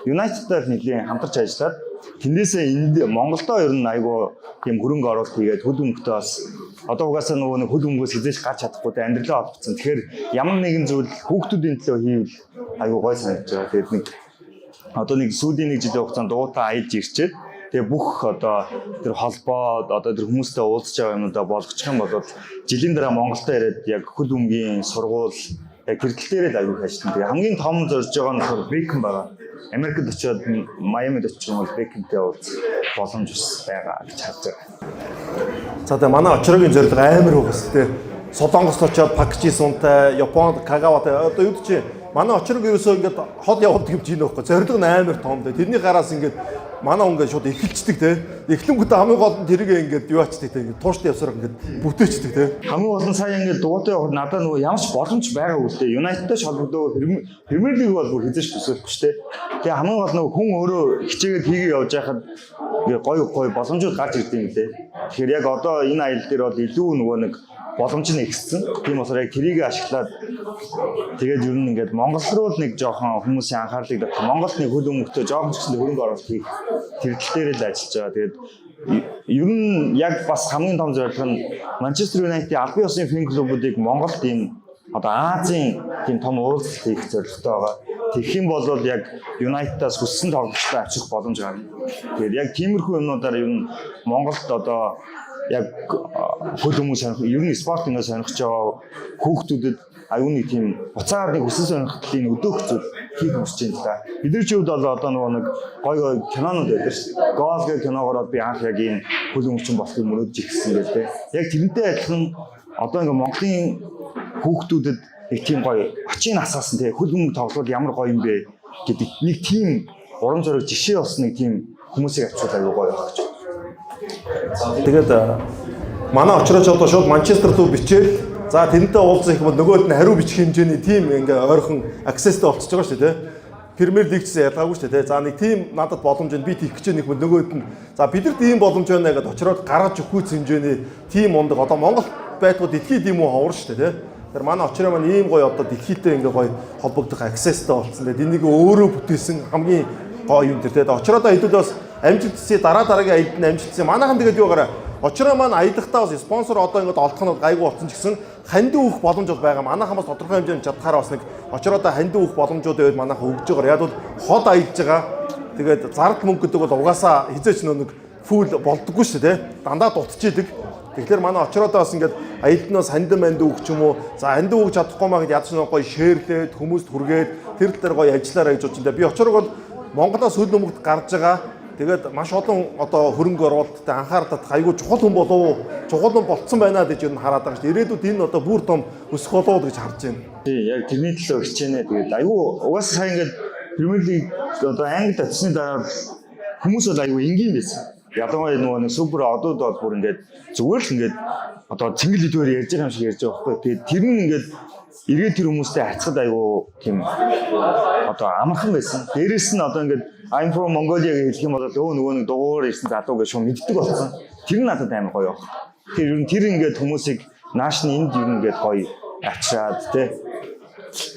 United-аар нэлийн хамтарч ажиллаад тэндээсээ энд Монголдоо ер нь айгу тийм хөрөнгө оруулалт хийгээд хөл бөмбөгтөө бас одоо угаасаа нөгөө нэг хөл бөмбөгөөс хизээч гарч чадахгүй тэ амьдралаа холбогдсон. Тэгэхээр ямар нэгэн зүйл хүүхдүүдийн төлөө хийвэл айгу гоё санагдаж байгаа. Тэгээд нэг одоо нэг сүүлийн нэг жилийн хугацаанд дуутаа аялж ирчээд тэгээ бүх одоо тэр холбоо одоо тэр хүмүүстэй уулзч байгаа юмнуудаа болгочих юм бол жилийн дараа Монголдо ирээд яг хөл бөмбөгийн сургууль яг тэр тал дээр л аягүй их ажиллана. Тэгээ хамгийн том зорж байгаа нь болохоор Бекхэм байгаа. Америкт очиод Майамид очих юм бол Бекхэмтэй уулзах боломж бас байгаа гэж харж байгаа. За тэгээ манай Очрогийн зорилго амар угс тий. Солонгост очиод Пак Жисунтай, Японд Кагаватай одоо юу чи манай Очрог ерөөсөө ингээд хол явуулдаг юм чинь нөхгүй. Зорилго нь амар том тий. Тэрний гараас ингээд манай хүн ингээд шууд эхэлчдэг тий. Эхлэнгүүтээ хамгийн гол нь тэрийг ингээд юу ачдаг тий. Ингээд тууштай явсаар ингээд бүтээчдэг тий. Хамгийн гол нь сая ингээд дугуйтай явахад надад нөгөө ямар ч боломж байгаа үл дээ. United-тай ч холбогдоо Premier League бол бүр хизээч төсөөлөхгүй шүү дээ. Тэгээ хамгийн гол нөгөө хүн өөрөө хичээгээд хийгээ явж байхад ингээ гоё гоё боломжууд гарч ирд юм лээ. Тэгэхээр яг одоо энэ аялал дээр бол илүү нөгөө нэг боломж нь ихссэн. Тийм болохоор яг тэрийг ашиглаад тэгээд ер нь ингээд Монгол руу л нэг жоохон хүмүүсийн анхаарлыг татах Монголд нэг хөл бөмбөгтөө жоохон ч гэсэн хөрөнгө оруулалт хийх тэр тал дээр л ажиллаж байгаа. Тэгээд ер нь яг бас хамгийн том зорилго нь Манчестер Юнайтед албан ёсны фэн клубүүдийг Монголд ийм одоо Азийн тийм том уулзалт хийх зорилготой байгаа. Тэгэх юм бол яг United-аас хүссэн тоглогчдоо авчрах боломж гарна. Тэгэхээр яг тиймэрхүү юмнуудаар ер нь Монголд одоо яг хөл хүмүүс сонирх, ер нь спорт ингэ сонирхож байгаа хүүхдүүдэд аюу нэг тийм буцаад нэг хүссэн сонирхлыг өдөөх зүйл хийх хүсэж байна л да. Бидний ч хувьд бол одоо нөгөө нэг гой гой кинонууд байдаг шүү дээ. Гол гэх киногоор би анх яг ийм хөл өмчөн болохыг мөрөөдж ирсэн гэл те. Яг тэрнтэй адилхан одоо ингээ Монголын хүүхдүүдэд нэг тийм гоё очийн асаасан те хөл өмг тоглол ямар гоё юм бэ гэдэг нэг тийм урам зориг жишээ болсон нэг тийм хүмүүсийг авчвал аюу гоё байх гэж. Тэгээд манай очрооч одоо шууд Манчестер руу бичээл за тэрнтэй уулзах юм бол нөгөөд нь хариу бичих хэмжээний тийм ингээ ойрхон access тэй болчихж байгаа шүү дээ, тэ. Premier League гэсэн ялгаагүй шүү дээ, тэ. За нэг тийм надад боломж байна. Би тийх гэж нэг юм нөгөөд нь за бидэрт ийм боломж байна гэдээ очроод гаргаж өгөх хэмжээний тийм мундаг одоо Монгол байтугай дэлхийд юм уу ховор шүү дээ, тэ. Тэр манай очроо маань ийм гоё одоо дэлхийдээ ингээ гоё холбогдох access тэй болцсон. Тэгээд энийг өөрөө бүтээсэн хамгийн гоё юм тэр, тэ. Очроодоо хэдүүл бас амжилт дараа дараагийн аялалд нь амжилт. Манайхан тэгээд юу гараа Очроо маань аялахдаа бас спонсор одоо ингээд олдох нь гайгүй болсон ч гэсэн хандив өгөх боломж бол байгаа. Манайхан бас тодорхой хэмжээнд чадхаараа бас нэг очроодоо хандив өгөх боломжууд байвал манайхан өгж байгаа. Яг бол хол аялж байгаа. Тэгээд зардал мөнгө гэдэг бол угаасаа хизээч нэг full болдоггүй шүү дээ. Дандаа дутчихийдэг. Тэгэхээр манай очроодоо бас ингээд аялтнаас хандив мандив өгч юм уу? За хандив өгч чадахгүй маа гэд ядч нэг гоё share лээд хүмүүст хүргээд тэр тал дээр гоё ажиллаарай гэж бодож байна. Би очроог бол Монголоос хөл өмгт гарч байгаа. Тэгээд маш олон одоо хөрөнгө оруулалттай анхаарал татах айгүй чухал хүн болов чухал хүн болцсон байна гэж юу хараад байгаа шүү дээ. Ирээдүйд энэ одоо бүр том өсөх болов гэж харж байна. Тий, яг тэрний төлөө хичээнэ. Тэгээд айгүй угаасаа сайн ингээд Premier League одоо Англид очсны дараа хүмүүс бол айгүй энгийн байсан. Ялангуяа нөгөө нэг супер одууд бол бүр ингээд зүгээр л ингээд одоо цэнгэл хэдвэр ярьж байгаа юм шиг ярьж байгаа байхгүй. Тэгээд тэр нь ингээд эргээд тэр хүмүүстэй харьцахад айгүй тийм одоо амархан байсан. Дээрээс нь одоо ингээд I'm from Mongolia гэж хэлэх юм бол өө нөгөө нэг дугуур ирсэн залуу гэж шууд мэддэг болсон. Тэр нь надад амар гоё баг. Тэр ер нь тэр ингээд хүмүүсийг нааш нь энд ер нь ингээд гоё ачаад те.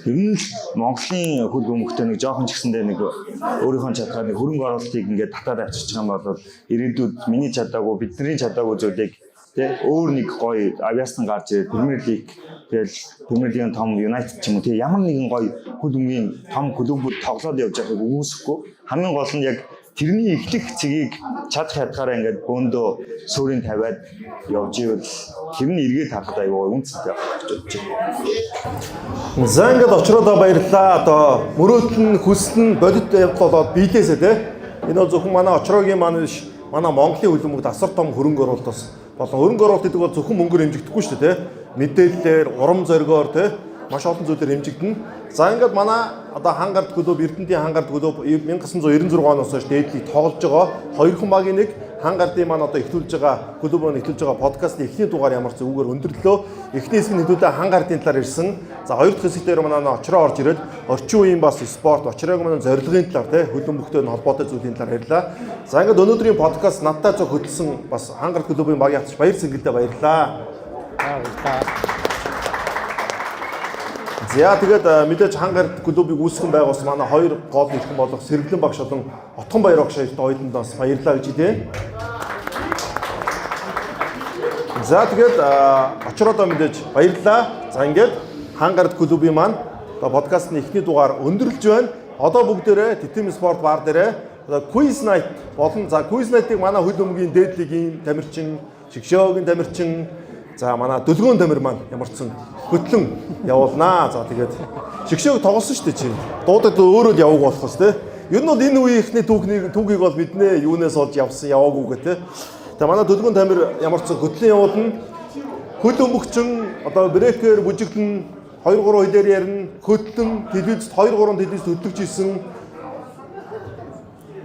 Ер нь л Монголын хөл бөмбөгтэй нэг жоохон ч гэсэндээ нэг өөрийнхөө чадхаар нэг хөрөнгө оруулалтыг ингээд татаад авчирч байгаа юм бол ирээдүйд миний чадаагүй, бидний чадаагүй зүйлийг те өөр нэг гоё авьяасн гарч ирээд Premier League, тэгэл Premier League-ийн том United ч юм уу те ямар нэгэн гоё хөл бөмбөгийн том клубүүд тоглоод явж байгааг үгүйсэхгүй. Хамгийн гол нь яг тэрний эхлэх цэгийг чадах ядгаараа ингээд бөөндөө суурийн тавиад явж ивэл тэр нь эргээд харахад аюу үнцэнтэй байх гэж бодож байна. За ингээд очроодоо баярлалаа. Одоо мөрөөдөл нь хүсэл нь бодит явдал болоод биелээсэ те. Энэ бол зөвхөн манай очроогийн маань биш, манай Монголын хөлбөмбөгт асар том хөрөнгө оруулалт бас болон хөрөнгө оруулалт гэдэг бол зөвхөн мөнгөөр хэмжигдэхгүй шүү дээ те. Мэдээллээр, урам зоригоор те маш олон зүйлээр хэмжигдэнэ. За ингээд манай одоо Хангард клуб, Эрдэнтийн Хангард клуб 1996 оноос хойш дээдлийг тоглож байгаа хоёрхан багийн нэг Хангардын маань одоо эхлүүлж байгаа клуб маань эхлүүлж байгаа подкастын эхний дугаар ямар ч үгээр өндөрлөө. Эхний хэсэг нь хэдүүлээ Хангардын талаар ирсэн. За хоёр дахь хэсэг дээр манай очроо орж ирээд орчин үеийн бас спорт, очроог манай зорилгын талаар те хөлбөмбөгтэй нь холбоотой зүйлийн талаар ярьлаа. За ингээд өнөөдрийн подкаст надтай зөв хөтлсөн бас Хангард клубын багийн хатч Баяр Цэнгэлдээ баярлалаа. Баярлалаа. За тэгээд мэдээж Хангард клубыг үүсгэн байгуулсан манай хоёр гол эрхэм болох Сэргэлэн багш болон Отгон Баяр багш хоёрт ойлонд бас баярлалаа гэж хэлье. За тэгээд очроодоо мэдээж баярлалаа. За ингээд Хангард клубын маань одоо подкастны эхний дугаар өндөрлж байна. Одоо бүгдээрээ Титэм спорт бар дээрээ одоо quiz night болон за quiz night-ыг манай хөл бөмбөгийн дээд лигийн тамирчин, Шигшөөгийн тамирчин, за манай Дөлгөөн тамир маань ямар ч сан хөтлөн явуулнаа. За тэгээд Шигшөөг тоглосон шүү дээ чи. Дуудаад өөрөө л явууг болохоос те. Ер нь бол энэ үеийнхний түүхнийг түүхийг бол мэднэ. Юунаас олж явсан яваагүй гэ те. Тэгээ манай Дөлгөөн тамир ямар ч сан хөтлөн явуулна. Хөл бөмбөгчин одоо брекер бүжиглэн 2 3 хэлээр ярина. Хөтлөн телевизэд 2 3 телевизэд хөтлөж исэн.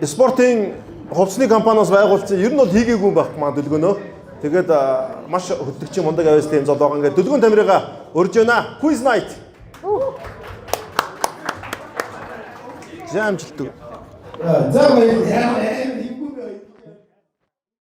Спортын хувьцны компаниас байгуулсан. Ер нь бол хийгээгүй юм байхгүй маа Дөлгөөнөө. Тэгээд маш хөтлөгчийн мундаг авьяастай юм золоогоо ингээд Дөлгөөн тамирыгаа урьж байна. Quiz night. За амжилт. За баярлалаа.